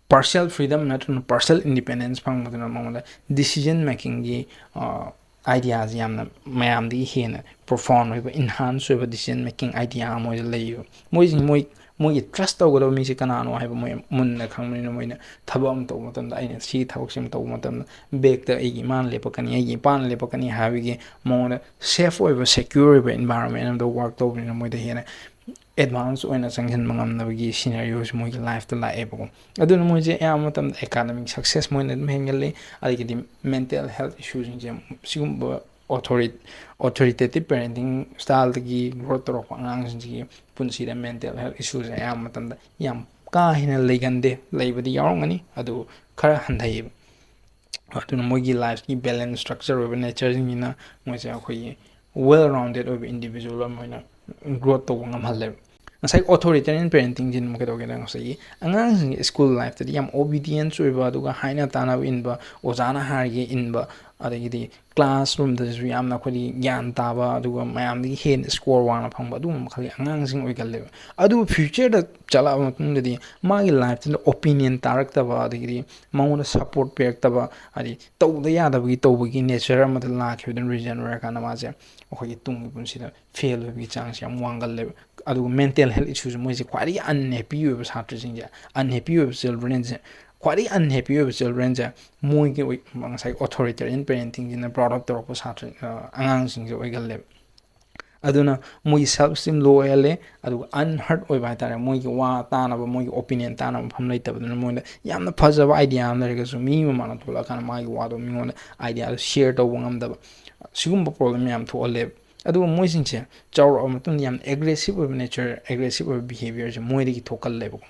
ꯄꯥꯔꯁꯤꯌꯦꯜ ꯐ꯭ꯔꯤꯗꯝ ꯅꯠꯇ꯭ꯔꯒ ꯄꯥꯔꯁꯤꯌꯦꯜ ꯏꯟꯗꯤꯄꯦꯟꯗꯦꯟꯁ ꯐꯪꯕꯗꯨꯅ ꯃꯉꯣꯟꯗ ꯗꯤꯁꯤꯖꯟ ꯃꯦꯀꯤꯡꯒꯤ ꯑꯥꯏꯗꯤꯌꯥꯁꯤ ꯌꯥꯝꯅ ꯃꯌꯥꯝꯗꯒꯤ ꯍꯦꯟꯅ ꯄ꯭ꯔꯣꯐꯥꯎꯟ ꯑꯣꯏꯕ, ꯏꯟꯍꯥꯟꯁ ꯑꯣꯏꯕ ꯗꯤꯁꯤꯖꯟ ꯃꯦꯀꯤꯡ ꯑꯥꯏꯗꯤꯌꯥ ꯑꯃ ꯃꯣꯏꯗ ꯂꯩꯌꯦꯕ꯫ ꯃꯣꯏꯁꯤ ꯃꯣꯏ ꯃꯣꯏꯒꯤ ꯇ꯭ꯔꯁ ꯇꯧꯒꯗꯕ ꯃꯤꯁꯦ ꯀꯅꯥꯅꯣ ꯍꯥꯏꯕ ꯃꯣꯏ ꯃꯨꯟꯅ ꯈꯪꯕꯅꯤꯅ, ꯃꯣꯏꯅ ꯊꯕꯛ ꯑꯃ ꯇꯧꯕ ꯃꯇꯝꯗ, "ꯑꯩꯅ ꯁꯤꯒꯤ ꯊꯕꯛꯁꯤ ꯑꯃ ꯇꯧꯕ ꯃꯇꯝꯗ ꯕꯦꯛꯇ ꯑꯩꯒꯤ ꯏꯃꯥꯅ ꯂꯦꯞꯄꯛꯀꯅꯤ, ꯑꯩꯒꯤ ꯏꯄꯥꯅ ꯂꯦꯞꯄꯛꯀꯅꯤ" ꯍꯥꯏꯕꯒꯤ ꯃꯉꯣꯟꯗ ꯁꯦꯐ ꯑꯣꯏꯕ, ꯁꯦꯀ꯭ꯌꯨꯔ ꯑꯣꯏꯕ ꯏꯟꯚꯥꯏꯔꯣꯟꯃꯦꯟ ꯑꯃꯗ ꯋꯥꯔꯛ ꯇꯧꯕꯅꯤꯅ ꯃꯣꯏꯗ ꯍꯦꯟꯅ ꯑꯦꯗꯚꯥꯟꯁ ꯑꯣꯏꯅ ꯆꯪꯁꯤꯟꯕ ꯉꯝꯅꯕꯒꯤ ꯁꯤꯅꯔꯤꯑꯣꯁꯤ ꯃꯣꯏꯒꯤ ꯂꯥꯏꯐꯇ ꯂꯥꯛꯑꯦꯕꯀꯣ꯫ ꯑꯗꯨꯅ ꯃꯣꯏꯁꯦ ꯑꯌꯥꯝꯕ ꯃꯇꯝꯗ ꯑꯦꯀꯥꯗꯃꯤꯛ ꯁꯛꯁꯦꯁ ꯃꯣꯏꯅ ꯑꯗꯨꯝ ꯍꯦꯟꯒꯜꯂꯤ, ꯑꯗꯒꯤꯗꯤ ꯃꯦꯟꯇꯦꯜ ꯍꯦꯜꯊ ꯏꯁꯨꯁꯤꯡꯁꯦ ꯁꯤꯒꯨꯝꯕ ꯑꯣꯊꯣꯔꯤ ꯑꯣꯊꯣꯔꯤꯇꯦꯇꯤꯞ ꯄꯦꯔꯦꯟꯇꯤꯡ ꯁ꯭ꯇꯥꯏꯜꯗꯒꯤ ꯒ꯭ꯔꯣꯠ ꯇꯧꯔꯛꯄ ꯑꯉꯥꯡꯁꯤꯡꯁꯤꯒꯤ ꯄꯨꯟꯁꯤꯗ ꯃꯦꯟꯇꯦꯜ ꯍꯦꯜꯊ ꯏꯁꯨꯁꯦ ꯑꯌꯥꯝꯕ ꯃꯇꯝꯗ ꯌꯥꯝ ꯀꯥ ꯍꯦꯟꯅ ꯂꯩꯒꯟꯗꯦ, ꯂꯩꯕꯗꯤ ꯌꯥꯎꯔꯝꯒꯅꯤ, ꯑꯗꯨ ꯈꯔ ꯍꯟꯊꯩꯌꯦꯕ꯫ ꯑꯗꯨꯅ ꯃꯣꯏꯒꯤ ꯂꯥꯏꯐꯀꯤ ꯕꯦꯂꯦꯟꯁ ꯁ꯭ꯇ꯭ꯔꯛꯆꯔ ꯑꯣꯏꯕ ꯅꯦꯆꯔꯁꯤꯡꯁꯤꯅ ꯃꯣꯏꯁꯦ ꯑꯩꯈꯣꯏꯒꯤ ꯋꯦꯜ ꯔꯥꯎꯟꯗꯦꯠ ꯑꯣꯏꯕ ꯏꯟꯗꯤꯕꯤꯖꯨꯋꯦꯜ ꯑꯃ ꯑꯣꯏꯅ ꯒ꯭ꯔꯣꯠ ꯇꯧꯕ ꯉꯝꯍꯜꯂꯦꯕ꯫ ꯉꯁꯥꯏ ꯑꯣꯊꯣꯔꯤꯇꯦꯔꯤꯌꯟ ꯄꯦꯔꯦꯟꯇꯤꯡꯁꯤꯅ ꯑꯃꯨꯛ ꯀꯩꯗꯧꯒꯦꯗ, ꯉꯁꯥꯏꯒꯤ ꯑꯉꯥꯡꯁꯤꯡꯁꯦ ꯁ꯭ꯀꯨꯜ ꯂꯥꯏꯐꯇꯗꯤ ꯌꯥꯝ ꯑꯣꯕꯤꯗꯤꯌꯦꯟꯁ ꯑꯣꯏꯕ, ꯑꯗꯨꯒ ꯍꯥꯏꯅ ꯇꯥꯅꯕ ꯏꯟꯕ, ꯑꯣꯖꯥꯅ ꯍꯥꯏꯔꯤꯒꯦ ꯏꯟꯕ, ꯑꯗꯒꯤꯗꯤ ꯀ꯭ꯂꯥꯁꯔꯨꯝꯗꯁꯨ ꯌꯥꯝꯅ ꯑꯩꯈꯣꯏꯒꯤ ꯒ꯭ꯌꯥꯟ ꯇꯥꯕ, ꯑꯗꯨꯒ ꯃꯌꯥꯝꯗꯒꯤ ꯍꯦꯟꯅ ꯁ꯭ꯀꯣꯔ ꯋꯥꯡꯅ ꯐꯪꯕ, ꯑꯗꯨꯒꯨꯝꯕ ꯃꯈꯜꯒꯤ ꯑꯉꯥꯡꯁꯤꯡ ꯑꯣꯏꯒꯜꯂꯦꯕ꯫ ꯑꯗꯨꯕꯨ ꯐ꯭ꯌꯨꯆꯔꯗ ꯆꯠꯂꯛꯑꯕ ꯃꯇꯨꯡꯗꯗꯤ ꯃꯥꯒꯤ ꯂꯥꯏꯐꯇꯨꯗ ꯑꯣꯄꯤꯅꯤꯌꯟ ꯇꯥꯔꯛꯇꯕ, ꯑꯗꯒꯤꯗꯤ ꯃꯉꯣꯟꯗ ꯁꯞꯄꯣꯔꯠ ꯄꯤꯔꯛꯇꯕ, ꯍꯥꯏꯗꯤ ꯇꯧꯗ ꯌꯥꯗꯕꯒꯤ ꯇꯧꯕꯒꯤ ꯅꯦꯆꯔ ꯑꯃꯗ ꯂꯥꯛꯈꯤꯕꯗꯨꯅ ꯔꯤꯖꯟ ꯑꯣꯏꯔꯀꯥꯟꯗ ꯃꯥꯁꯦ ꯑꯩꯈꯣꯏꯒꯤ ꯇꯨꯡꯒꯤ ꯄꯨꯟꯁꯤꯗ ꯐꯦꯜ ꯑꯣꯏꯕꯒꯤ ꯆꯥꯡꯁꯦ ꯌꯥꯝ ꯋꯥꯡꯒꯜꯂꯦꯕ꯫ ꯑꯗꯨꯒ ꯃꯦꯟꯇꯦꯜ ꯍꯦꯜꯊ ꯏꯁꯨꯁꯦ ꯃꯣꯏꯁꯦ ꯈ꯭ꯋꯥꯏꯗꯒꯤ ꯑꯟꯍꯦꯄꯤ ꯑꯣꯏꯕ ꯁꯥꯇ꯭ꯔꯁꯤꯡꯁꯦ, ꯑꯟꯍꯦꯄꯤ ꯑꯣꯏꯕ ꯆꯤꯜꯗ꯭ꯔꯦꯟꯁꯦ ꯈ꯭ꯋꯥꯏꯗꯒꯤ unhappy ꯑꯣꯏꯕ childrenꯁꯦ ꯃꯣꯏꯒꯤ ꯑꯣꯏ-, ꯉꯁꯥꯏ authoritarian parentingꯁꯤꯅ brought up ꯇꯧꯔꯛꯄ ꯁꯥꯇ꯭ꯔ, ꯑ, ꯑꯉꯥꯡꯁꯤꯡꯁꯦ ꯑꯣꯏꯒꯜꯂꯦꯕ꯫ ꯑꯗꯨꯅ ꯃꯣꯏꯒꯤ self esteem low ꯑꯣꯏꯍꯜꯂꯦ, ꯑꯗꯨꯒ unheard ꯑꯣꯏꯕ ꯍꯥꯏꯇꯥꯔꯦ꯫ ꯃꯣꯏꯒꯤ ꯋꯥ ꯇꯥꯅꯕ, ꯃꯣꯏꯒꯤ opinion ꯇꯥꯅꯕ ꯃꯐꯝ ꯂꯩꯇꯕꯗꯨꯅ ꯃꯣꯏꯗ ꯌꯥꯝꯅ ꯐꯖꯕ idea ꯑꯃ ꯂꯩꯔꯒꯁꯨ ꯃꯤ ꯃꯃꯥꯡꯗ ꯊꯣꯛꯂꯛꯑꯀꯥꯟꯗ ꯃꯥꯒꯤ ꯋꯥꯗꯣ ꯃꯤꯉꯣꯟꯗ, ideaꯗꯣ share ꯇꯧꯕ ꯉꯝꯗꯕ, ꯁꯤꯒꯨꯝꯕ problem ꯃꯌꯥꯝ ꯊꯣꯛꯍꯜꯂꯦꯕ꯫ ꯑꯗꯨꯒ ꯃꯣꯏꯁꯤꯡꯁꯦ ꯆꯥꯎꯔꯛꯑ ꯃꯇꯨꯡꯗ ꯌꯥꯝꯅ aggressive ꯑꯣꯏꯕ nature, aggressive ꯑꯣꯏꯕ behaviourꯁꯦ ꯃꯣꯏꯗꯒꯤ ꯊꯣꯛꯀꯜꯂꯦꯕꯀꯣ꯫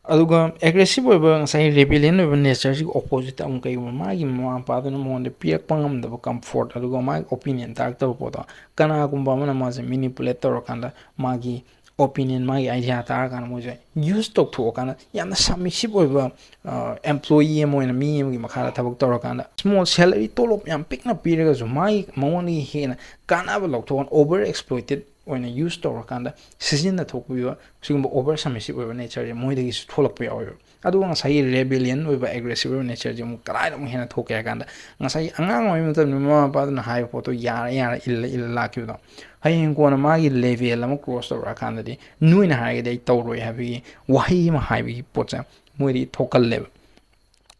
ꯑꯗꯨꯒ aggressive ꯑꯣꯏꯕ, ꯉꯁꯥꯏ rebellion ꯑꯣꯏꯕ natureꯁꯤꯒꯤ oppositeꯇ ꯑꯃꯨꯛ ꯀꯩꯒꯨꯝꯕ ꯃꯥꯒꯤ ꯃꯃꯥ ꯃꯄꯥꯗꯨꯅ ꯃꯉꯣꯟꯗ ꯄꯤꯔꯛꯄ ꯉꯝꯗꯕ comfort, ꯑꯗꯨꯒ ꯃꯥꯒꯤ opinion ꯇꯥꯔꯛꯇꯕ ꯄꯣꯠꯇꯣ, ꯀꯅꯥꯒꯨꯝꯕ ꯑꯃꯅ ꯃꯥꯁꯦ manipulate ꯇꯧꯔꯀꯥꯟꯗ ꯃꯥꯒꯤ opinion, ꯃꯥꯒꯤ idea ꯇꯥꯔꯀꯥꯟꯗ ꯃꯣꯏꯁꯦ use ꯇꯧꯊꯣꯛꯑꯀꯥꯟꯗ ꯌꯥꯝꯅ submissive ꯑꯣꯏꯕ, ꯑ, employee ꯑꯃ ꯑꯣꯏꯅ ꯃꯤ ꯑꯃꯒꯤ ꯃꯈꯥꯗ ꯊꯕꯛ ꯇꯧꯔꯀꯥꯟꯗ small salary, ꯇꯣꯂꯣꯞ ꯌꯥꯝ ꯄꯤꯛꯅ ꯄꯤꯔꯒꯁꯨ ꯃꯥꯒꯤ, ꯃꯉꯣꯟꯗꯒꯤ ꯍꯦꯟꯅ ꯀꯥꯟꯅꯕ ꯂꯧꯊꯣꯛꯑꯒ over exploited ꯑꯣꯏꯅ use ꯇꯧꯔꯀꯥꯟꯗ ꯁꯤꯖꯤꯟꯅ ꯊꯣꯛꯄꯤꯕ, ꯁꯤꯒꯨꯝꯕ over submissive ꯑꯣꯏꯕ natureꯁꯦ ꯃꯣꯏꯗꯒꯤꯁꯨ ꯊꯣꯛꯂꯛꯄ ꯌꯥꯎꯋꯦꯕ꯫ ꯑꯗꯨꯒ ꯉꯁꯥꯏꯒꯤ rebellion ꯑꯣꯏꯕ, aggressive ꯑꯣꯏꯕ natureꯁꯦ ꯑꯃꯨꯛ ꯀꯗꯥꯏꯗ ꯑꯃꯨꯛ ꯍꯦꯟꯅ ꯊꯣꯛꯀꯦ ꯍꯥꯏ ꯀꯥꯟꯗ, ꯉꯁꯥꯏꯒꯤ ꯑꯉꯥꯡ ꯑꯣꯏꯕ ꯃꯇꯝꯗ ꯃꯃꯥ ꯃꯄꯥꯗꯨꯅ ꯍꯥꯏꯕ ꯄꯣꯠꯇꯣ ꯌꯥꯔ ꯌꯥꯔ, ꯏꯜꯂ ꯏꯜꯂ ꯂꯥꯛꯈꯤꯕꯗꯣ, ꯍꯌꯦꯡ ꯀꯣꯟꯅ ꯃꯥꯒꯤ level ꯑꯃ cross ꯇꯧꯔꯛꯑꯀꯥꯟꯗꯗꯤ ꯅꯣꯏꯅ ꯍꯥꯏꯔꯒꯗꯤ ꯑꯩ ꯇꯧꯔꯣꯏ ꯍꯥꯏꯕꯒꯤ ꯋꯥꯍꯩ ꯑꯃ ꯍꯥꯏꯕꯒꯤ ꯄꯣꯠꯁꯦ ꯃꯣꯏꯗꯤ ꯊꯣꯛꯀꯜꯂꯦꯕ꯫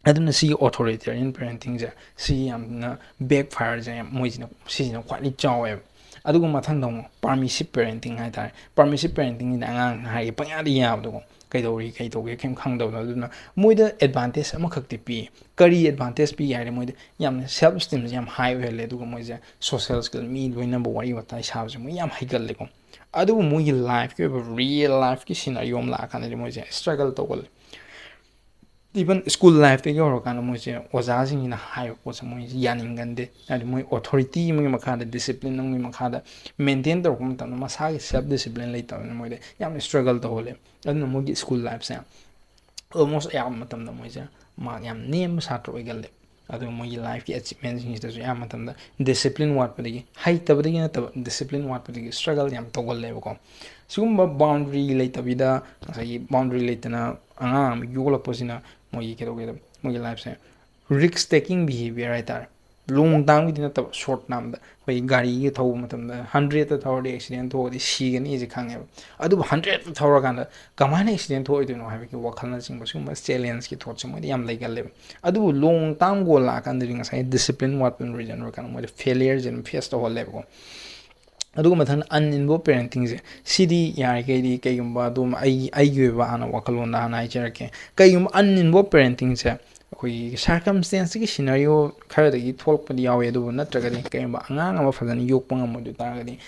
ꯑꯗꯨꯅ ꯁꯤꯒꯤ authoritarian parentingꯁꯦ ꯁꯤ ꯌꯥꯝꯅ backfireꯁꯦ ꯌꯥꯝ, ꯃꯣꯏꯁꯤꯅ, ꯁꯤꯁꯤꯅ ꯈ꯭ꯋꯥꯏꯗꯒꯤ ꯆꯥꯎꯋꯦꯕ꯫ ꯑꯗꯨꯒ ꯃꯊꯪꯗ ꯑꯃꯨꯛ permissive parenting ꯍꯥꯏꯇꯥꯔꯦ꯫ Permissive parentingꯁꯤꯅ ꯑꯉꯥꯡꯅ ꯍꯥꯏꯒꯦ ꯄꯪꯌꯥꯗ ꯌꯥꯕꯗꯣꯀꯣ, ꯀꯩꯗꯧꯔꯤ ꯀꯩ ꯇꯧꯒꯦ ꯀꯩꯝ ꯈꯪꯗꯕꯗꯣ꯫ ꯑꯗꯨꯅ ꯃꯣꯏꯗ advantage ꯑꯃꯈꯛꯇꯤ ꯄꯤ꯫ ꯀꯔꯤ advantage ꯄꯤꯒꯦ ꯍꯥꯏꯔꯗꯤ ꯃꯣꯏꯗ ꯌꯥꯝꯅ self esteemꯁꯦ ꯌꯥꯝ high ꯑꯣꯏꯍꯜꯂꯦ, ꯑꯗꯨꯒ ꯃꯣꯏꯁꯦ social skill, ꯃꯤ ꯂꯣꯏꯅꯕ, ꯋꯥꯔꯤ ꯋꯥꯇꯥꯏ ꯁꯥꯕꯁꯦ ꯃꯣꯏ ꯌꯥꯝ ꯍꯩꯒꯜꯂꯦꯀꯣ꯫ ꯑꯗꯨꯕꯨ ꯃꯣꯏꯒꯤ lifeꯀꯤ ꯑꯣꯏꯕ, real lifeꯀꯤ scenario ꯑꯃ ꯂꯥꯛꯑꯀꯥꯟꯗꯗꯤ ꯃꯣꯏꯁꯦ struggle ꯇꯧꯒꯜꯂꯦ꯫ Even school lifeꯇꯒꯤ ꯍꯧꯔꯀꯥꯟꯗ ꯃꯣꯏꯁꯦ ꯑꯣꯖꯥꯁꯤꯡꯁꯤꯅ ꯍꯥꯏꯕ ꯄꯣꯠꯁꯦ ꯃꯣꯏꯁꯦ ꯌꯥꯅꯤꯡꯒꯟꯗꯦ꯫ ꯍꯥꯏꯗꯤ ꯃꯣꯏ authority ꯑꯃꯒꯤ ꯃꯈꯥꯗ, discipline ꯑꯃꯒꯤ ꯃꯈꯥꯗ maintain ꯇꯧꯔꯛꯄ ꯃꯇꯝꯗ ꯃꯁꯥꯒꯤ self discipline ꯂꯩꯇꯕꯅꯤꯅ ꯃꯣꯏꯗ ꯌꯥꯝꯅ struggle ꯇꯧꯍꯜꯂꯦ꯫ ꯑꯗꯨꯅ ꯃꯣꯏꯒꯤ school lifeꯁꯦ almost ꯑꯌꯥꯝꯕ ꯃꯇꯝꯗ ꯃꯣꯏꯁꯦ mark ꯌꯥꯝ ꯅꯦꯝꯕ ꯁꯥꯇ꯭ꯔ ꯑꯣꯏꯒꯜꯂꯦ꯫ ꯑꯗꯨꯒ ꯃꯣꯏꯒꯤ lifeꯀꯤ achievementꯁꯤꯡꯁꯤꯗꯁꯨ ꯑꯌꯥꯝꯕ ꯃꯇꯝꯗ discipline ꯋꯥꯠꯄꯗꯒꯤ, ꯍꯩꯇꯕꯗꯒꯤ ꯅꯠꯇꯕ, discipline ꯋꯥꯠꯄꯗꯒꯤ struggle ꯌꯥꯝ ꯇꯧꯒꯜꯂꯦꯕꯀꯣ꯫ ꯁꯤꯒꯨꯝꯕ boundary ꯂꯩꯇꯕꯤꯗ, ꯉꯁꯥꯏꯒꯤ boundary ꯂꯩꯇꯅ ꯑꯉꯥꯡ ꯑꯃ ꯌꯣꯛꯂꯛꯄꯁꯤꯅ ꯃꯣꯏꯒꯤ ꯀꯩꯗꯧꯒꯦꯗ, ꯃꯣꯏꯒꯤ lifeꯁꯦ risk taking behaviour ꯍꯥꯏꯇꯥꯔꯦ꯫ ꯂꯣꯡ ꯇꯥꯝꯒꯤꯗꯤ ꯅꯠꯇꯕ, ꯁꯣꯔꯠ ꯇꯥꯝꯗ ꯑꯩꯈꯣꯏ ꯒꯥꯔꯤꯒ ꯊꯧꯕ ꯃꯇꯝꯗ ꯍꯟꯗ꯭ꯔꯦꯠꯇ ꯊꯧꯔꯗꯤ ꯑꯦꯛꯁꯤꯗꯦꯟ ꯊꯣꯛꯑꯗꯤ ꯁꯤꯒꯅꯤꯁꯦ ꯈꯪꯉꯦꯕ꯫ ꯑꯗꯨꯕꯨ ꯍꯟꯗ꯭ꯔꯦꯠꯇ ꯊꯧꯔꯀꯥꯟꯗ ꯀꯃꯥꯏꯅ ꯑꯦꯛꯁꯤꯗꯦꯟ ꯊꯣꯛꯑꯣꯏꯗꯣꯏꯅꯣ ꯍꯥꯏꯕꯒꯤ ꯋꯥꯈꯜꯅꯆꯤꯡꯕ ꯁꯤꯒꯨꯝꯕ ꯆꯦꯂꯦꯟꯖꯀꯤ ꯊꯣꯠꯁꯦ ꯃꯣꯏꯗ ꯌꯥꯝ ꯂꯩꯒꯜꯂꯦꯕ꯫ ꯑꯗꯨꯕꯨ ꯂꯣꯡ ꯇꯥꯝ ꯒꯣꯜ ꯂꯥꯛꯑꯀꯥꯟꯗꯗꯤ ꯉꯁꯥꯏ ꯗꯤꯁꯤꯄ꯭ꯂꯤꯟ ꯋꯥꯠꯄꯅ ꯔꯤꯖꯟ ꯑꯣꯏꯔꯀꯥꯟꯗ ꯃꯣꯏꯗ ꯐꯦꯂꯤꯌꯔꯁꯦ ꯑꯗꯨꯝ ꯐꯦꯁ ꯇꯧꯍꯜꯂꯦꯕꯀꯣ꯫ ꯑꯗꯨꯒ ꯃꯊꯪ ꯑꯟꯏꯟꯚꯣꯜꯕ ꯄꯦꯔꯦꯟꯇꯤꯡꯁꯦ, ꯁꯤꯗꯤ ꯌꯥꯔꯤꯈꯩꯗꯤ ꯀꯩꯒꯨꯝꯕ ꯑꯗꯨꯝ ꯑꯩ ꯑꯩꯒꯤ ꯑꯣꯏꯕ ꯍꯥꯟꯅ ꯋꯥꯈꯜꯂꯣꯟꯗ ꯍꯥꯟꯅ ꯍꯥꯏꯖꯔꯛꯀꯦ꯫ ꯀꯩꯒꯨꯝꯕ ꯑꯟꯏꯟꯚꯣꯜꯕ ꯄꯦꯔꯦꯟꯇꯤꯡꯁꯦ ꯑꯩꯈꯣꯏꯒꯤ ꯁꯔꯀꯝꯁꯇꯦꯟꯁꯀꯤ ꯁꯤꯅꯔꯤꯑꯣ ꯈꯔꯗꯒꯤ ꯊꯣꯛꯂꯛꯄꯗꯤ ꯌꯥꯎꯋꯦ, ꯑꯗꯨꯕꯨ ꯅꯠꯇ꯭ꯔꯒꯗꯤ ꯀꯩꯒꯨꯝꯕ ꯑꯉꯥꯡ ꯑꯃ ꯐꯖꯅ ꯌꯣꯛꯄ ꯉꯝꯃꯣꯏꯗ ꯇꯥꯔꯒꯗꯤ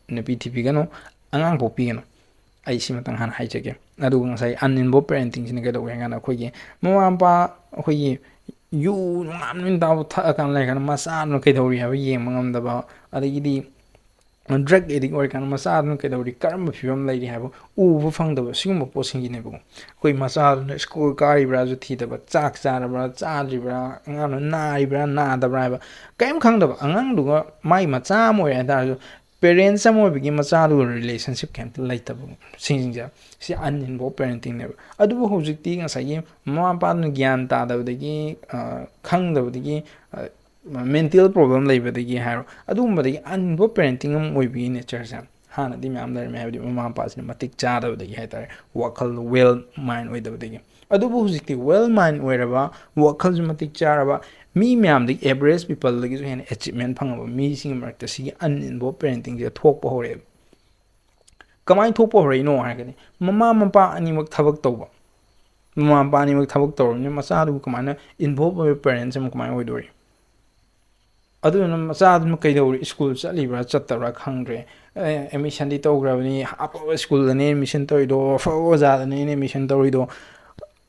ꯅꯨꯄꯤ ꯊꯤꯕꯤꯒꯅꯨ, ꯑꯉꯥꯡ ꯄꯣꯛꯄꯤꯒꯅꯨ꯫ ꯑꯩ ꯁꯤꯃꯇꯪ ꯍꯥꯟꯅ ꯍꯥꯏꯖꯒꯦ꯫ ꯑꯗꯨꯒ ꯉꯁꯥꯏ ꯑꯟꯏꯟꯚꯣꯜꯕ ꯄꯦꯔꯦꯟꯇꯤꯡꯁꯤꯅ ꯀꯩꯗꯧꯒꯦ ꯍꯥꯏ ꯀꯥꯟꯗ ꯑꯩꯈꯣꯏꯒꯤ ꯃꯃꯥ ꯃꯄꯥ ꯑꯩꯈꯣꯏꯒꯤ ꯌꯨ ꯅꯨꯡꯉꯥꯏꯕ ꯅꯨꯃꯤꯠ ꯇꯥꯕ ꯊꯛꯑꯀꯥꯟꯗ ꯂꯩꯔꯀꯥꯟꯗ ꯃꯆꯥꯗꯨꯅ ꯀꯩꯗꯧꯔꯤ ꯍꯥꯏꯕ ꯌꯦꯡꯕ ꯉꯝꯗꯕ, ꯑꯗꯒꯤꯗꯤ ꯗ꯭ꯔꯒ ꯑꯦꯗꯤꯛ ꯑꯣꯏꯔꯀꯥꯟꯗ ꯃꯆꯥꯗꯨꯅ ꯀꯩꯗꯧꯔꯤ, ꯀꯔꯝꯕ ꯐꯤꯕꯝ ꯂꯩꯔꯤ ꯍꯥꯏꯕ ꯎꯕ ꯐꯪꯗꯕ, ꯁꯤꯒꯨꯝꯕ ꯄꯣꯠꯁꯤꯡꯁꯤꯅꯦꯕꯀꯣ꯫ ꯑꯩꯈꯣꯏ ꯃꯆꯥꯗꯨꯅ ꯁ꯭ꯀꯨꯜ ꯀꯥꯔꯤꯕ꯭ꯔꯥꯁꯨ ꯊꯤꯗꯕ, ꯆꯥꯛ ꯆꯥꯔꯕ꯭ꯔꯥ ꯆꯥꯗ꯭ꯔꯤꯕ꯭ꯔꯥ, ꯑꯉꯥꯡꯗꯨ ꯅꯥꯔꯤꯕ꯭ꯔꯥ ꯅꯥꯗꯕ꯭ꯔꯥ ꯍꯥꯏꯕ ꯀꯔꯤꯝ ꯈꯪꯗꯕ, ꯑꯉꯥꯡꯗꯨꯒ ꯃꯥꯏ ꯃꯆꯥ ꯑꯃ ꯑꯣꯏꯔꯦ ꯍꯥꯏ ꯇꯥꯔꯁꯨ ꯄꯦꯔꯦꯟꯁ ꯑꯃ ꯑꯣꯏꯕꯒꯤ ꯃꯆꯥꯗꯨꯒ ꯔꯤꯂꯦꯁꯟꯁꯤꯞ ꯀꯩꯝꯇ ꯂꯩꯇꯕ ꯁꯤꯡꯁꯦ, ꯁꯤ ꯑꯟꯏꯟꯚꯣꯜꯕ ꯄꯦꯔꯦꯟꯇꯤꯡꯅꯦꯕ꯫ ꯑꯗꯨꯕꯨ ꯍꯧꯖꯤꯛꯇꯤ ꯉꯁꯥꯏꯒꯤ ꯃꯃꯥ ꯃꯄꯥꯗꯨꯅ ꯒ꯭ꯌꯥꯟ ꯇꯥꯗꯕꯗꯒꯤ, ꯑ, ꯈꯪꯗꯕꯗꯒꯤ, ꯑ, ꯃꯦꯟꯇꯦꯜ ꯄ꯭ꯔꯣꯕ꯭ꯂꯦꯝ ꯂꯩꯕꯗꯒꯤ ꯍꯥꯏꯔꯣ, ꯑꯗꯨꯒꯨꯝꯕꯗꯒꯤ ꯑꯟꯏꯟꯚꯣꯜꯕ ꯄꯦꯔꯦꯟꯇꯤꯡ ꯑꯃ ꯑꯣꯏꯕꯒꯤ ꯅꯦꯆꯔꯁꯦ ꯍꯥꯟꯅꯗꯤ ꯃꯌꯥꯝ ꯂꯩꯔꯝꯃꯦ, ꯍꯥꯏꯕꯗꯤ ꯃꯃꯥ ꯃꯄꯥꯁꯤꯅ ꯃꯇꯤꯛ ꯆꯥꯗꯕꯗꯒꯤ ꯍꯥꯏꯇꯥꯔꯦ, ꯋꯥꯈꯜ ꯋꯦꯜ ꯃꯥꯏꯟ ꯑꯣꯏꯗꯕꯗꯒꯤ꯫ ꯑꯗꯨꯕꯨ ꯍꯧꯖꯤꯛꯇꯤ ꯋꯦꯜ ꯃꯥꯏꯟ ꯑꯣꯏꯔꯕ, ꯋꯥꯈꯜꯁꯨ ꯃꯇꯤꯛ ꯆꯥꯔꯕ, ꯃꯤ ꯃꯌꯥꯝꯗꯒꯤ ꯑꯦꯚꯔꯦꯖ ꯄꯤꯄꯜꯗꯒꯤꯁꯨ ꯍꯦꯟꯅ ꯑꯦꯆꯤꯞꯃꯦꯟ ꯐꯪꯉꯕ ꯃꯤꯁꯤꯡꯒꯤ ꯃꯔꯛꯇ ꯁꯤꯒꯤ ꯑꯟꯏꯟꯚꯣꯜꯕ ꯄꯦꯔꯦꯟꯇꯤꯡꯁꯦ ꯊꯣꯛꯄ ꯍꯧꯔꯛꯑꯦꯕ꯫ ꯀꯃꯥꯏꯅ ꯊꯣꯛꯄ ꯍꯧꯔꯛꯏꯅꯣ ꯍꯥꯏꯔꯒꯗꯤ ꯃꯃꯥ ꯃꯄꯥ ꯑꯅꯤꯃꯛ ꯊꯕꯛ ꯇꯧꯕ, ꯃꯃꯥ ꯃꯄꯥ ꯑꯅꯤꯃꯛ ꯊꯕꯛ ꯇꯧꯔꯕꯅꯤꯅ ꯃꯆꯥꯗꯨꯕꯨ ꯀꯃꯥꯏꯅ ꯏꯟꯚꯣꯜꯕ ꯑꯣꯏꯕ ꯄꯦꯔꯦꯟꯁ ꯑꯃ ꯀꯃꯥꯏꯅ ꯑꯣꯏꯗꯣꯔꯤ? ꯑꯗꯨꯗꯨꯅ ꯃꯆꯥꯗꯨꯅ ꯀꯩꯗꯧꯔꯤ, ꯁ꯭ꯀꯨꯜ ꯆꯠꯂꯤꯕ꯭ꯔꯥ ꯆꯠꯇꯕ꯭ꯔꯥ ꯈꯪꯗ꯭ꯔꯦ, ꯑꯦꯃꯤꯁꯟꯗꯤ ꯇꯧꯈ꯭ꯔꯕꯅꯤ, ꯑꯐꯕ ꯁ꯭ꯀꯨꯜꯗꯅꯦ ꯑꯦꯃꯤꯁꯟ ꯇꯧꯔꯤꯗꯣ, ꯑꯐꯕ ꯑꯣꯖꯥꯗꯅꯦ ꯑꯦꯃꯤꯁꯟ ꯇꯧꯔꯤꯗꯣ,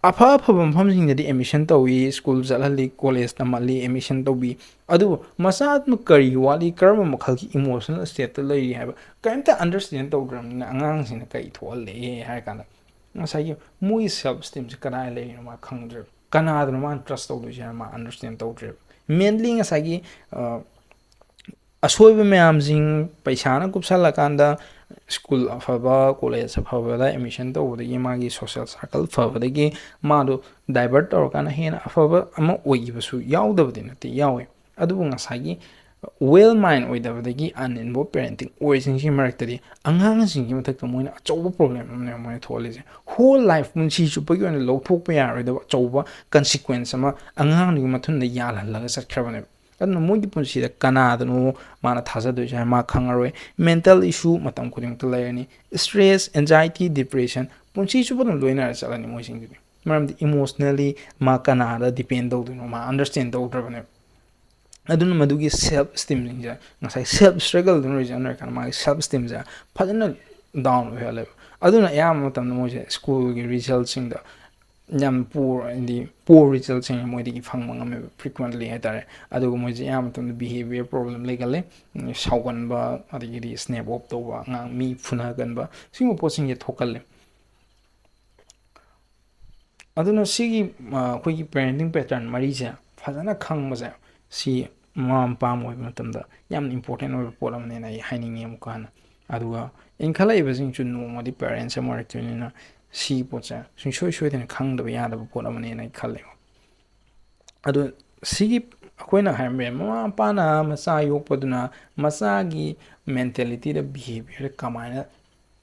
ꯑꯐ ꯑꯐꯕ ꯃꯐꯝꯁꯤꯡꯗꯗꯤ ꯑꯦꯃꯤꯁꯟ ꯇꯧꯏ, ꯁ꯭ꯀꯨꯜ ꯆꯠꯍꯜꯂꯤ, ꯀꯣꯂꯦꯖ ꯇꯝꯍꯜꯂꯤ, ꯑꯦꯃꯤꯁꯟ ꯇꯧꯕꯤ꯫ ꯑꯗꯨꯕꯨ ꯃꯆꯥꯗꯨꯅ ꯀꯔꯤ ꯋꯥꯠꯂꯤ, ꯀꯔꯝꯕ ꯃꯈꯜꯒꯤ ꯏꯃꯣꯁꯅꯦꯜ ꯁ꯭ꯇꯦꯠꯇ ꯂꯩꯔꯤ ꯍꯥꯏꯕ ꯀꯔꯤꯝꯇ ꯑꯟꯗꯔꯁ꯭ꯇꯦꯟ ꯇꯧꯗ꯭ꯔꯕꯅꯤꯅ ꯑꯉꯥꯡꯁꯤꯡꯅ ꯀꯔꯤ ꯊꯣꯛꯍꯜꯂꯛꯑꯦ ꯍꯥꯏꯔ ꯀꯥꯟꯗ ꯉꯁꯥꯏꯒꯤ ꯃꯣꯏꯒꯤ ꯁꯦꯜꯐ ꯏꯁꯇꯤꯝꯁꯦ ꯀꯗꯥꯏ ꯂꯩꯔꯤꯅꯣ ꯃꯥ ꯈꯪꯗ꯭ꯔꯦꯕ, ꯀꯅꯥꯗꯅꯣ ꯃꯥꯅ ꯇ꯭ꯔꯁ ꯇꯧꯗꯣꯏꯁꯦ ꯍꯥꯏꯅ ꯃꯥ ꯑꯟꯗꯔꯁ꯭ꯇꯦꯟ ꯇꯧꯗ꯭ꯔꯦꯕ꯫ ꯃꯦꯟꯂꯤ ꯉꯁꯥꯏꯒꯤ, ꯑ, ꯑꯁꯣꯏꯕ ꯃꯌꯥꯝꯁꯤꯡ ꯄꯩꯁꯥꯅ ꯀꯨꯞꯁꯜꯂꯀꯥꯟꯗ ꯁ꯭ꯀꯨꯜ ꯑꯐꯕ, ꯀꯣꯂꯦꯖ ꯑꯐꯕꯗ ꯑꯦꯃꯤꯁꯟ ꯇꯧꯕꯗꯒꯤ, ꯃꯥꯒꯤ ꯁꯣꯁꯦꯜ ꯁꯥꯔꯀꯜ ꯐꯕꯗꯒꯤ ꯃꯥꯗꯣ ꯗꯥꯏꯚꯔꯠ ꯇꯧꯔꯀꯥꯟꯗ ꯍꯦꯟꯅ ꯑꯐꯕ ꯑꯃ ꯑꯣꯏꯈꯤꯕꯁꯨ ꯌꯥꯎꯗꯕꯗꯤ ꯅꯠꯇꯦ, ꯌꯥꯎꯋꯦ꯫ ꯑꯗꯨꯕꯨ ꯉꯁꯥꯏꯒꯤ well mind ꯑꯣꯏꯗꯕꯗꯒꯤ uninvolved parenting ꯑꯣꯏꯔꯤꯁꯤꯡꯁꯤꯒꯤ ꯃꯔꯛꯇꯗꯤ ꯑꯉꯥꯡꯁꯤꯡꯒꯤ ꯃꯊꯛꯇ ꯃꯣꯏꯅ ꯑꯆꯧꯕ problem ꯑꯃꯅꯦꯕ ꯃꯣꯏꯅ ꯊꯣꯛꯍꯜꯂꯤꯁꯦ꯫ Whole life, ꯄꯨꯟꯁꯤ ꯆꯨꯞꯄꯒꯤ ꯑꯣꯏꯅ ꯂꯧꯊꯣꯛꯄ ꯌꯥꯔꯣꯏꯗꯕ ꯑꯆꯧꯕ consequence ꯑꯃ ꯑꯉꯥꯡꯗꯨꯒꯤ ꯃꯊꯨꯟꯗ ꯌꯥꯜꯍꯜꯂꯒ ꯆꯠꯈ꯭ꯔꯕꯅꯦꯕ꯫ ꯑꯗꯨꯅ ꯃꯣꯏꯒꯤ ꯄꯨꯟꯁꯤꯗ ꯀꯅꯥꯗꯅꯣ ꯃꯥꯅ ꯊꯥꯖꯗꯣꯏꯁꯦ ꯍꯥꯏ ꯃꯥ ꯈꯪꯉꯔꯣꯏ꯫ Mental issue ꯃꯇꯝ ꯈꯨꯗꯤꯡꯃꯛꯇ ꯂꯩꯔꯅꯤ꯫ Stress, anxiety, depression ꯄꯨꯟꯁꯤ ꯆꯨꯞꯄ ꯑꯗꯨꯝ ꯂꯣꯏꯅꯔ ꯆꯠꯂꯅꯤ ꯃꯣꯏꯁꯤꯡꯗꯨꯗꯤ꯫ ꯃꯔꯝꯗꯤ emotionally ꯃꯥ ꯀꯅꯥꯗ depend ꯇꯧꯗꯣꯏꯅꯣ ꯃꯥ understand ꯇꯧꯗ꯭ꯔꯕꯅꯦꯕ꯫ ꯑꯗꯨꯅ ꯃꯗꯨꯒꯤ self esteemꯁꯤꯡꯁꯦ, ꯉꯁꯥꯏ self struggle ꯗꯨꯅ result ꯑꯣꯏꯔꯀꯥꯟꯗ ꯃꯥꯒꯤ self esteemꯁꯦ ꯐꯖꯅ down ꯑꯣꯏꯍꯜꯂꯦꯕ꯫ ꯑꯗꯨꯅ ꯑꯌꯥꯝꯕ ꯃꯇꯝꯗ ꯃꯣꯏꯁꯦ school ꯒꯤ result ꯁꯤꯡꯗ ꯌꯥꯝ poor, ꯍꯥꯏꯗꯤ poor result ꯁꯤꯡ ꯃꯣꯏꯗꯒꯤ ꯐꯪꯕ ꯉꯝꯃꯦꯕ frequently ꯍꯥꯏꯇꯥꯔꯦ꯫ ꯑꯗꯨꯒ ꯃꯣꯏꯁꯦ ꯑꯌꯥꯝꯕ ꯃꯇꯝꯗ behaviour problem ꯂꯩꯒꯜꯂꯦ꯫ ꯎꯝ, ꯁꯥꯎꯒꯟꯕ, ꯑꯗꯒꯤꯗꯤ snap off ꯇꯧꯕ, ꯑꯉꯥꯡ ꯃꯤ ꯐꯨꯅꯒꯟꯕ, ꯁꯤꯒꯨꯝꯕ ꯄꯣꯠꯁꯤꯡꯁꯦ ꯊꯣꯛꯀꯜꯂꯦ꯫ ꯑꯗꯨꯅ ꯁꯤꯒꯤ, ꯑ, ꯑꯩꯈꯣꯏꯒꯤ parenting pattern ꯃꯔꯤꯁꯦ ꯐꯖꯅ ꯈꯪꯕꯁꯦ, ꯁꯤ ꯃꯃꯥ ꯃꯄꯥ ꯑꯃ ꯑꯣꯏꯕ ꯃꯇꯝꯗ ꯌꯥꯝ important ꯑꯣꯏꯕ ꯄꯣꯠ ꯑꯃꯅꯦꯅ ꯑꯩ ꯍꯥꯏꯅꯤꯡꯉꯤ ꯑꯃꯨꯛꯀ ꯍꯟꯅ꯫ ꯑꯗꯨꯒ ꯏꯟꯈꯠꯂꯛꯏꯕꯁꯤꯡꯁꯨ ꯅꯣꯡꯃꯗꯤ parents ꯑꯃ ꯑꯣꯏꯔꯛꯇꯣꯏꯅꯤꯅ ꯁꯤꯒꯤ ꯄꯣꯠꯁꯦ ꯁꯨꯡꯁꯣꯏ ꯁꯣꯏꯗꯅ ꯈꯪꯗꯕ ꯌꯥꯗꯕ ꯄꯣꯠ ꯑꯃꯅꯦꯅ ꯑꯩ ꯈꯜꯂꯦ꯫ ꯑꯗꯣ ꯁꯤꯒꯤ ꯑꯩꯈꯣꯏꯅ ꯍꯥꯏꯔꯝꯃꯦ, ꯃꯃꯥ ꯃꯄꯥꯅ ꯃꯆꯥ ꯌꯣꯛꯄꯗꯨꯅ ꯃꯆꯥꯒꯤ mentality ꯗ, behaviour ꯗ ꯀꯃꯥꯏꯅ,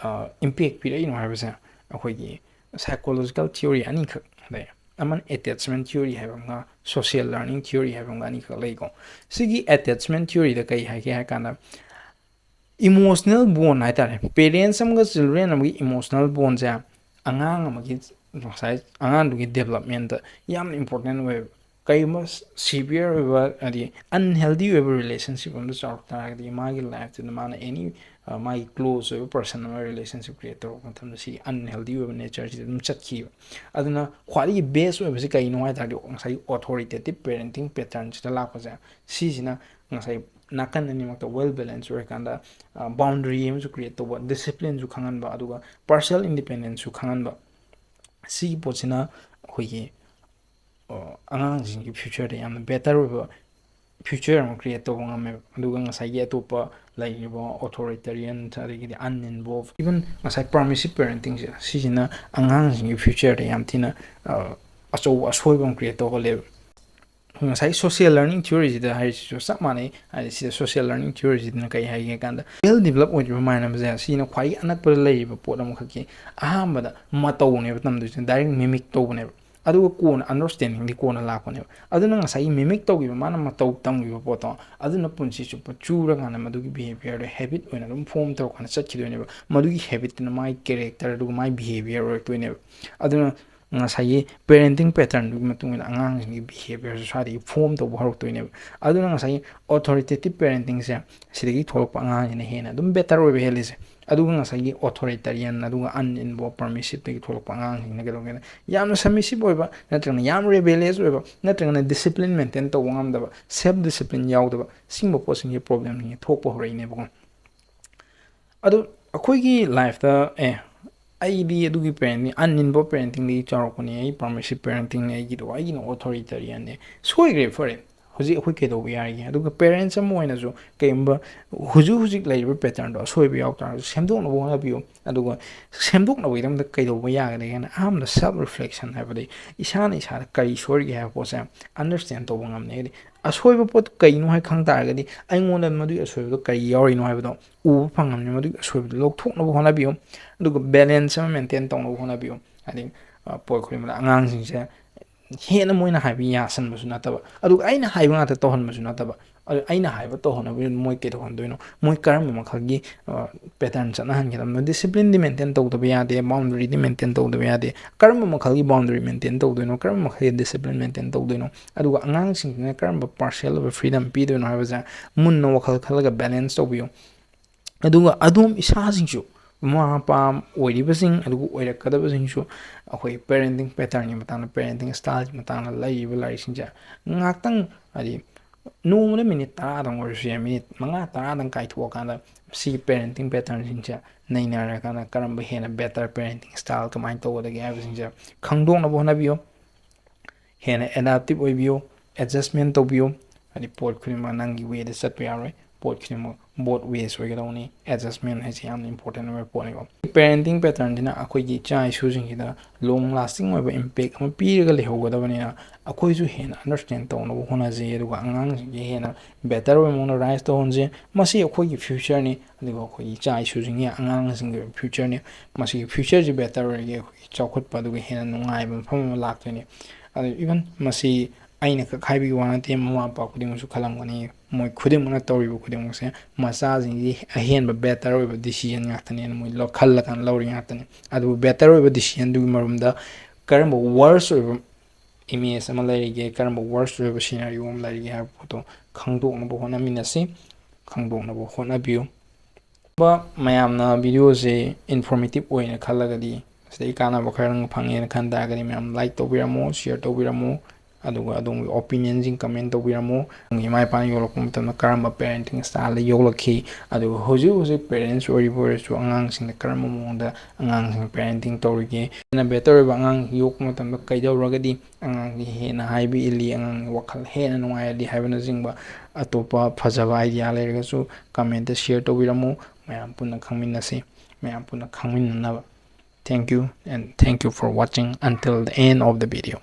ꯑ, impact ꯄꯤꯔꯛꯏꯅꯣ ꯍꯥꯏꯕꯁꯦ ꯑꯩꯈꯣꯏꯒꯤ psychological theory ꯑꯅꯤꯈꯛ ꯂꯩ꯫ ꯑꯃꯅ attachment theory ꯍꯥꯏꯕ ꯑꯃꯒ social learning theory ꯍꯥꯏꯕ ꯑꯃꯒ ꯑꯅꯤꯈꯛ ꯂꯩꯀꯣ꯫ ꯁꯤꯒꯤ attachment theory ꯗ ꯀꯩ ꯍꯥꯏꯒꯦ ꯍꯥꯏ ꯀꯥꯟꯗ, emotional bond ꯍꯥꯏꯇꯥꯔꯦ, parents ꯑꯃꯒ children ꯑꯃꯒꯤ emotional bond ꯁꯦ ꯑꯉꯥꯡ ꯑꯃꯒꯤ, ꯉꯁꯥꯏ ꯑꯉꯥꯡꯗꯨꯒꯤ development ꯇ ꯌꯥꯝꯅ important ꯑꯣꯏꯌꯦꯕ꯫ ꯀꯔꯤꯒꯨꯝꯕ severe ꯑꯣꯏꯕ, ꯍꯥꯏꯗꯤ unhealthy ꯑꯣꯏꯕ relationship ꯑꯃꯗ ꯆꯥꯎꯔꯛ ꯇꯥꯔꯒꯗꯤ ꯃꯥꯒꯤ life ꯇꯨꯗ ꯃꯥꯅ any, ꯑ, ꯃꯥꯒꯤ close ꯑꯣꯏꯕ person ꯑꯃ relationship create ꯇꯧꯔꯛꯄ ꯃꯇꯝꯗ ꯁꯤ unhealthy ꯑꯣꯏꯕ nature ꯁꯤꯗ ꯑꯗꯨꯝ ꯆꯠꯈꯤꯕ꯫ ꯑꯗꯨꯅ ꯈ꯭ꯋꯥꯏꯗꯒꯤ best ꯑꯣꯏꯕꯁꯤ ꯀꯩꯅꯣ ꯍꯥꯏ ꯇꯥꯔꯗꯤ ꯉꯁꯥꯏꯒꯤ authoritative parenting pattern ꯁꯤꯗ ꯂꯥꯛꯄꯁꯦ꯫ ꯁꯤꯁꯤꯅ ꯉꯁꯥꯏ ꯅꯥꯀꯟ ꯑꯅꯤꯃꯛꯇ well balance ꯑꯣꯏꯔꯀꯥꯟꯗ, ꯑ, boundary ꯑꯃꯁꯨ create ꯇꯧꯕ, discipline ꯁꯨ ꯈꯪꯍꯟꯕ, ꯑꯗꯨꯒ personal independence ꯁꯨ ꯈꯪꯍꯟꯕ꯫ ꯁꯤꯒꯤ ꯄꯣꯠꯁꯤꯅ ꯑꯩꯈꯣꯏꯒꯤ, ꯑ, ꯑꯉꯥꯡꯁꯤꯡꯒꯤ future ꯗ ꯌꯥꯝꯅ better ꯑꯣꯏꯕ future ꯑꯃ create ꯇꯧꯕ ꯉꯝꯃꯦꯕ꯫ ꯑꯗꯨꯒ ꯉꯁꯥꯏꯒꯤ ꯑꯇꯣꯞꯄ ꯂꯩꯔꯤꯕ authoritarian ꯑꯗꯒꯤꯗꯤ uninvolved, even ꯉꯁꯥꯏ permissive parenting ꯁꯦ, ꯁꯤꯁꯤꯅ ꯑꯉꯥꯡꯁꯤꯡꯒꯤ future ꯗ ꯌꯥꯝ ꯊꯤꯅ, ꯑ, ꯑꯆꯧꯕ ꯑꯁꯣꯏꯕ ꯑꯃ create ꯇꯧꯍꯜꯂꯦꯕ꯫ ꯉꯁꯥꯏ social learning theoryꯁꯤꯗ ꯍꯥꯏꯔꯤꯁꯤꯁꯨ ꯆꯞ ꯃꯥꯟꯅꯩ꯫ ꯍꯥꯏꯗꯤ ꯁꯤꯗ social learning theoryꯁꯤꯗꯅ ꯀꯩ ꯍꯥꯏꯒꯦ ꯀꯥꯟꯗ, well develop ꯑꯣꯏꯗ꯭ꯔꯤꯕ mind ꯑꯃꯁꯦ, ꯁꯤꯅ ꯈ꯭ꯋꯥꯏꯗꯒꯤ ꯑꯅꯛꯄꯗ ꯂꯩꯔꯤꯕ ꯄꯣꯠ ꯑꯃꯈꯛꯀꯤ ꯑꯍꯥꯟꯕꯗ ꯃꯇꯧꯅꯦꯕ ꯇꯝꯗꯣꯏꯁꯦ, direct mimic ꯇꯧꯕꯅꯦꯕ꯫ ꯑꯗꯨꯒ ꯀꯣꯟꯅ understandingꯗꯤ ꯀꯣꯟꯅ ꯂꯥꯛꯄꯅꯦꯕ꯫ ꯑꯗꯨꯅ ꯉꯁꯥꯏꯒꯤ mimic ꯇꯧꯈꯤꯕ, ꯃꯥꯅ ꯃꯇꯧ ꯇꯝꯈꯤꯕ ꯄꯣꯠꯇꯣ, ꯑꯗꯨꯅ ꯄꯨꯟꯁꯤ ꯆꯨꯞꯄ ꯆꯨꯔꯀꯥꯟꯗ ꯃꯗꯨꯒꯤ behaviorꯗꯣ habit ꯑꯣꯏꯅ ꯑꯗꯨꯝ form ꯇꯧꯔꯀꯥꯟꯗ ꯆꯠꯈꯤꯗꯣꯏꯅꯦꯕ꯫ ꯃꯗꯨꯒꯤ habitꯇꯨꯅ ꯃꯥꯒꯤ character ꯑꯗꯨꯒ ꯃꯥꯒꯤ behavior ꯑꯣꯏꯔꯛꯇꯣꯏꯅꯦꯕ꯫ ꯑꯗꯨꯅ ꯉꯁꯥꯏꯒꯤ parenting patternꯗꯨꯒꯤ ꯃꯇꯨꯡ ꯏꯟꯅ ꯑꯉꯥꯡꯁꯤꯡꯒꯤ behaviorꯁꯨ ꯁ꯭ꯋꯥꯏꯗꯒꯤ form ꯇꯧꯕ ꯍꯧꯔꯛꯇꯣꯏꯅꯦꯕ꯫ ꯑꯗꯨꯅ ꯉꯁꯥꯏꯒꯤ authoritative parentingꯁꯦ, ꯁꯤꯗꯒꯤ ꯊꯣꯛꯂꯛꯄ ꯑꯉꯥꯡꯁꯤꯅ ꯍꯦꯟꯅ ꯑꯗꯨꯝ better ꯑꯣꯏꯕ ꯍꯦꯜꯂꯤꯁꯦ꯫ ꯑꯗꯨꯒ ꯉꯁꯥꯏꯒꯤ authoritarian ꯑꯗꯨꯒ uninvolved permissiveꯇꯒꯤ ꯊꯣꯛꯂꯛꯄ ꯑꯉꯥꯡꯁꯤꯡꯅ ꯀꯩꯗꯧꯒꯦꯗ, ꯌꯥꯝꯅ submissive ꯑꯣꯏꯕ, ꯅꯠꯇ꯭ꯔꯒꯅ ꯌꯥꯝ rebellious ꯑꯣꯏꯕ, ꯅꯠꯇ꯭ꯔꯒꯅ discipline maintain ꯇꯧꯕ ꯉꯝꯗꯕ, self discipline ꯌꯥꯎꯗꯕ, ꯁꯤꯒꯨꯝꯕ ꯄꯣꯠꯁꯤꯡꯁꯦ problemꯁꯤꯡꯁꯦ ꯊꯣꯛꯄ ꯍꯧꯔꯛꯏꯅꯦꯕꯀꯣ꯫ ꯑꯗꯣ ꯑꯩꯈꯣꯏꯒꯤ lifeꯇ, ꯑꯦ, ꯑꯩꯗꯤ ꯑꯗꯨꯒꯤ parenting, uninvolved parentingꯗꯒꯤ ꯆꯥꯎꯔꯛꯄꯅꯦ, ꯑꯩ permissive parentingꯅꯦ ꯑꯩꯒꯤꯗꯣ, ꯑꯩꯒꯤꯅ authoritarianꯅꯦ, ꯁꯣꯏꯈ꯭ꯔꯦ, ꯐꯔꯦ꯫ ꯍꯧꯖꯤꯛ ꯑꯩꯈꯣꯏ ꯀꯩꯗꯧꯕ ꯌꯥꯔꯤꯒꯦ? ꯑꯗꯨꯒ parents ꯑꯃ ꯑꯣꯏꯅꯁꯨ ꯀꯩꯒꯨꯝꯕ ꯍꯧꯖꯤꯛ ꯍꯧꯖꯤꯛ ꯂꯩꯔꯤꯕ patternꯗꯣ ꯑꯁꯣꯏꯕ ꯌꯥꯎ ꯇꯥꯔꯒꯁꯨ ꯁꯦꯝꯗꯣꯛꯅꯕ ꯍꯣꯠꯅꯕꯤꯌꯨ꯫ ꯑꯗꯨꯒ ꯁꯦꯝꯗꯣꯛꯅꯕꯒꯤꯗꯃꯛꯇ ꯀꯩꯗꯧꯕ ꯌꯥꯒꯗꯒꯦꯅ ꯑꯍꯥꯟꯕꯗ self reflection, ꯍꯥꯏꯕꯗꯤ ꯏꯁꯥꯅ ꯏꯁꯥꯗ ꯀꯔꯤ ꯁꯣꯏꯔꯤꯒꯦ ꯍꯥꯏꯕ ꯄꯣꯠꯁꯦ understand ꯇꯧꯕ ꯉꯝꯅꯤ꯫ ꯍꯥꯏꯗꯤ ꯑꯁꯣꯏꯕ ꯄꯣꯠ ꯀꯩꯅꯣ ꯍꯥꯏ ꯈꯪ ꯇꯥꯔꯒꯗꯤ ꯑꯩꯉꯣꯟꯗ ꯃꯗꯨꯒꯤ ꯑꯁꯣꯏꯕꯗꯣ ꯀꯔꯤ ꯌꯥꯎꯔꯤꯅꯣ ꯍꯥꯏꯕꯗꯣ ꯎꯕ ꯐꯪꯉꯝꯅꯤ꯫ ꯃꯗꯨꯒꯤ ꯑꯁꯣꯏꯕꯗꯣ ꯂꯧꯊꯣꯛꯅꯕ ꯍꯣꯠꯅꯕꯤꯌꯨ꯫ ꯑꯗꯨꯒ balance ꯑꯃ maintain ꯇꯧꯅꯕ ꯍꯣꯠꯅꯕꯤꯌꯨ꯫ ꯍꯥꯏꯗꯤ, ꯑ, ꯄꯣꯠ ꯈꯨꯗꯤꯡꯃꯛꯇ ꯑꯉꯥꯡꯁꯤꯡꯁꯦ ꯍꯦꯟꯅ ꯃꯣꯏꯅ ꯍꯥꯏꯕ ꯌꯥꯁꯟꯕꯁꯨ ꯅꯠꯇꯕ, ꯑꯗꯨꯒ ꯑꯩꯅ ꯍꯥꯏꯕ ꯉꯥꯛꯇ ꯇꯧꯍꯟꯕꯁꯨ ꯅꯠꯇꯕ꯫ ꯑꯗꯨ ꯑꯩꯅ ꯍꯥꯏꯕ ꯇꯧꯍꯟꯅꯕ ꯃꯣꯏ ꯀꯩꯗꯧꯍꯟꯗꯣꯏꯅꯣ? ꯃꯣꯏ ꯀꯔꯝꯕ ꯃꯈꯜꯒꯤ, ꯑ, pattern ꯆꯠꯅꯍꯟꯒꯗꯕꯅꯣ? Disciplineꯗꯤ maintain ꯇꯧꯗꯕ ꯌꯥꯗꯦ, boundaryꯗꯤ maintain ꯇꯧꯗꯕ ꯌꯥꯗꯦ꯫ ꯀꯔꯝꯕ ꯃꯈꯜꯒꯤ boundary maintain ꯇꯧꯗꯣꯏꯅꯣ? ꯀꯔꯝꯕ ꯃꯈꯜꯒꯤ discipline maintain ꯇꯧꯗꯣꯏꯅꯣ? ꯑꯗꯨꯒ ꯑꯉꯥꯡꯁꯤꯡꯁꯤꯅ ꯀꯔꯝꯕ partial ꯑꯣꯏꯕ freedom ꯄꯤꯗꯣꯏꯅꯣ ꯍꯥꯏꯕꯁꯦ ꯃꯨꯟꯅ ꯋꯥꯈꯜ ꯈꯜꯂꯒ balance ꯇꯧꯕꯤꯌꯨ꯫ ꯑꯗꯨꯒ ꯑꯗꯣꯝ ꯏꯁꯥꯁꯤꯡꯁꯨ, ꯃꯃꯥ ꯃꯄꯥ ꯑꯣꯏꯔꯤꯕꯁꯤꯡ ꯑꯗꯨꯒ ꯑꯣꯏꯔꯛꯀꯗꯕꯁꯤꯡꯁꯨ, ꯑꯩꯈꯣꯏ parenting patternꯒꯤ ꯃꯇꯥꯡꯗ, parenting styleꯒꯤ ꯃꯇꯥꯡꯗ ꯂꯩꯔꯤꯕ ꯂꯥꯏꯔꯤꯛꯁꯤꯡꯁꯦ ꯉꯥꯏꯍꯥꯛꯇꯪ, ꯍꯥꯏꯗꯤ, ꯅꯣꯡꯃꯗ minute ꯇꯔꯥꯗꯪ ꯑꯣꯏꯔꯁꯨ ꯌꯥꯏ, minute ꯃꯉꯥ ꯇꯔꯥꯗꯪ ꯀꯥꯏꯊꯣꯛꯑꯀꯥꯟꯗ ꯁꯤꯒꯤ parenting patternꯁꯤꯡꯁꯦ ꯅꯩꯅꯔꯀꯥꯟꯗ ꯀꯔꯝꯕ ꯍꯦꯟꯅ better parenting style ꯀꯃꯥꯏꯅ ꯇꯧꯒꯗꯒꯦ ꯍꯥꯏꯕꯁꯤꯡꯁꯦ ꯈꯪꯗꯣꯛꯅꯕ ꯍꯣꯠꯅꯕꯤꯌꯨ꯫ ꯍꯦꯟꯅ adaptive ꯑꯣꯏꯕꯤꯌꯨ, adjustment ꯇꯧꯕꯤꯌꯨ꯫ ꯍꯥꯏꯗꯤ ꯄꯣꯠ ꯈꯨꯗꯤꯡꯃꯛ ꯅꯪꯒꯤ wayꯗ ꯆꯠꯄ ꯌꯥꯔꯣꯏ, ꯄꯣꯠ ꯈꯨꯗꯤꯡꯃꯛ both ways ꯑꯣꯏꯒꯗꯧꯕꯅꯤ꯫ Adjustment ꯍꯥꯏꯁꯦ ꯌꯥꯝꯅ important ꯑꯣꯏꯕ ꯄꯣꯠꯅꯤꯀꯣ꯫ Parenting patternꯁꯤꯅ ꯑꯩꯈꯣꯏꯒꯤ ꯏꯆꯥ ꯏꯁꯨꯁꯤꯡꯁꯤꯗ long lasting ꯑꯣꯏꯕ impact ꯑꯃ ꯄꯤꯔꯒ ꯂꯩꯍꯧꯒꯗꯕꯅꯤꯅ, ꯑꯩꯈꯣꯏꯁꯨ ꯍꯦꯟꯅ understand ꯇꯧꯅꯕ ꯍꯣꯠꯅꯖꯩ, ꯑꯗꯨꯒ ꯑꯉꯥꯡꯁꯤꯡꯁꯦ ꯍꯦꯟꯅ better ꯑꯣꯏꯕ ꯃꯑꯣꯡꯗ raise ꯇꯧꯍꯟꯁꯦ꯫ ꯃꯁꯤ ꯑꯩꯈꯣꯏꯒꯤ futureꯅꯤ, ꯑꯗꯨꯒ ꯑꯩꯈꯣꯏꯒꯤ ꯏꯆꯥ ꯏꯁꯨꯁꯤꯡꯒꯤ, ꯑꯉꯥꯡꯁꯤꯡꯒꯤ futureꯅꯤ꯫ ꯃꯁꯤꯒꯤ futureꯁꯤ better ꯑꯣꯏꯔꯗꯤ ꯑꯩꯈꯣꯏꯒꯤ ꯆꯥꯎꯈꯠꯄ ꯑꯗꯨꯒ ꯍꯦꯟꯅ ꯅꯨꯡꯉꯥꯏꯕ ꯃꯐꯝ ꯑꯃ ꯂꯥꯛꯇꯣꯏꯅꯤ꯫ ꯑꯗꯨ even ꯃꯁꯤ ꯑꯩꯅ ꯈꯛ ꯍꯥꯏꯕꯒꯤ ꯋꯥ ꯅꯠꯇꯦ, ꯃꯃꯥ ꯃꯄꯥ ꯈꯨꯗꯤꯡꯃꯛꯁꯨ ꯈꯜꯂꯝꯒꯅꯤ꯫ ꯃꯣꯏ ꯈꯨꯗꯤꯡꯃꯛꯅ ꯇꯧꯔꯤꯕ ꯈꯨꯗꯤꯡꯃꯛꯁꯦ ꯃꯆꯥꯁꯤꯡꯁꯤ ꯑꯍꯦꯟꯕ better ꯑꯣꯏꯕ decision ꯉꯥꯛꯇꯅꯦꯅ ꯃꯣꯏ ꯂꯧ-, ꯈꯜꯂꯀꯥꯟꯗ ꯂꯧꯔꯤ ꯉꯥꯛꯇꯅꯤ꯫ ꯑꯗꯨꯕꯨ better ꯑꯣꯏꯕ decisionꯗꯨꯒꯤ ꯃꯔꯝꯗ ꯀꯔꯝꯕ worse ꯑꯣꯏꯕ image ꯑꯃ ꯂꯩꯔꯤꯒꯦ, ꯀꯔꯝꯕ worse ꯑꯣꯏꯕ scenario ꯑꯃ ꯂꯩꯔꯤꯒꯦ ꯍꯥꯏꯕ ꯄꯣꯠꯇꯣ ꯈꯪꯗꯣꯛꯅꯕ ꯍꯣꯠꯅꯃꯤꯟꯅꯁꯤ, ꯈꯪꯗꯣꯛꯅꯕ ꯍꯣꯠꯅꯕꯤꯌꯨ꯫ ꯃꯌꯥꯝꯅ videoꯁꯦ informative ꯑꯣꯏꯅ ꯈꯜꯂꯒꯗꯤ, ꯁꯤꯗꯒꯤ ꯀꯥꯟꯅꯕ ꯈꯔ ꯐꯪꯉꯦꯅ ꯈꯟ ꯇꯥꯔꯒꯗꯤ, ꯃꯌꯥꯝ like ꯇꯧꯕꯤꯔꯝꯃꯣ, share ꯇꯧꯕꯤꯔꯝꯃꯣ, ꯑꯗꯨꯒ ꯑꯗꯣꯝꯒꯤ opinionꯁꯤꯡ comment ꯇꯧꯕꯤꯔꯝꯃꯣ꯫ ꯅꯪꯒꯤ ꯏꯃꯥ ꯏꯄꯥꯅ ꯌꯣꯛꯂꯛꯄ ꯃꯇꯝꯗ ꯀꯔꯝꯕ parenting styleꯗ ꯌꯣꯛꯂꯛꯈꯤ, ꯑꯗꯨꯒ ꯍꯧꯖꯤꯛ ꯍꯧꯖꯤꯛ parents ꯑꯣꯏꯔꯤꯕ ꯑꯣꯏꯔꯁꯨ ꯑꯉꯥꯡꯁꯤꯡꯗ ꯀꯔꯝꯕ ꯃꯑꯣꯡꯗ ꯑꯉꯥꯡꯁꯤꯡ parenting ꯇꯧꯔꯤꯒꯦ, ꯍꯦꯟꯅ better ꯑꯣꯏꯕ ꯑꯉꯥꯡ ꯌꯣꯛꯄ ꯃꯇꯝꯗ ꯀꯩꯗꯧꯔꯒꯗꯤ ꯑꯉꯥꯡꯁꯤ ꯍꯦꯟꯅ ꯍꯥꯏꯕ ꯏꯜꯂꯤ, ꯑꯉꯥꯡꯒꯤ ꯋꯥꯈꯜ ꯍꯦꯟꯅ ꯅꯨꯡꯉꯥꯏꯍꯜꯂꯤ ꯍꯥꯏꯕꯅꯆꯤꯡꯕ ꯑꯇꯣꯞꯄ ꯐꯖꯕ idea ꯂꯩꯔꯒꯁꯨ commentꯇ share ꯇꯧꯕꯤꯔꯝꯃꯨ꯫ ꯃꯌꯥꯝ ꯄꯨꯟꯅ ꯈꯪꯃꯤꯟꯅꯁꯤ, ꯃꯌꯥꯝ ꯄꯨꯟꯅ ꯈꯪꯃꯤꯟꯅꯅꯕ꯫ Thank you and thank you for watching until the end of the video.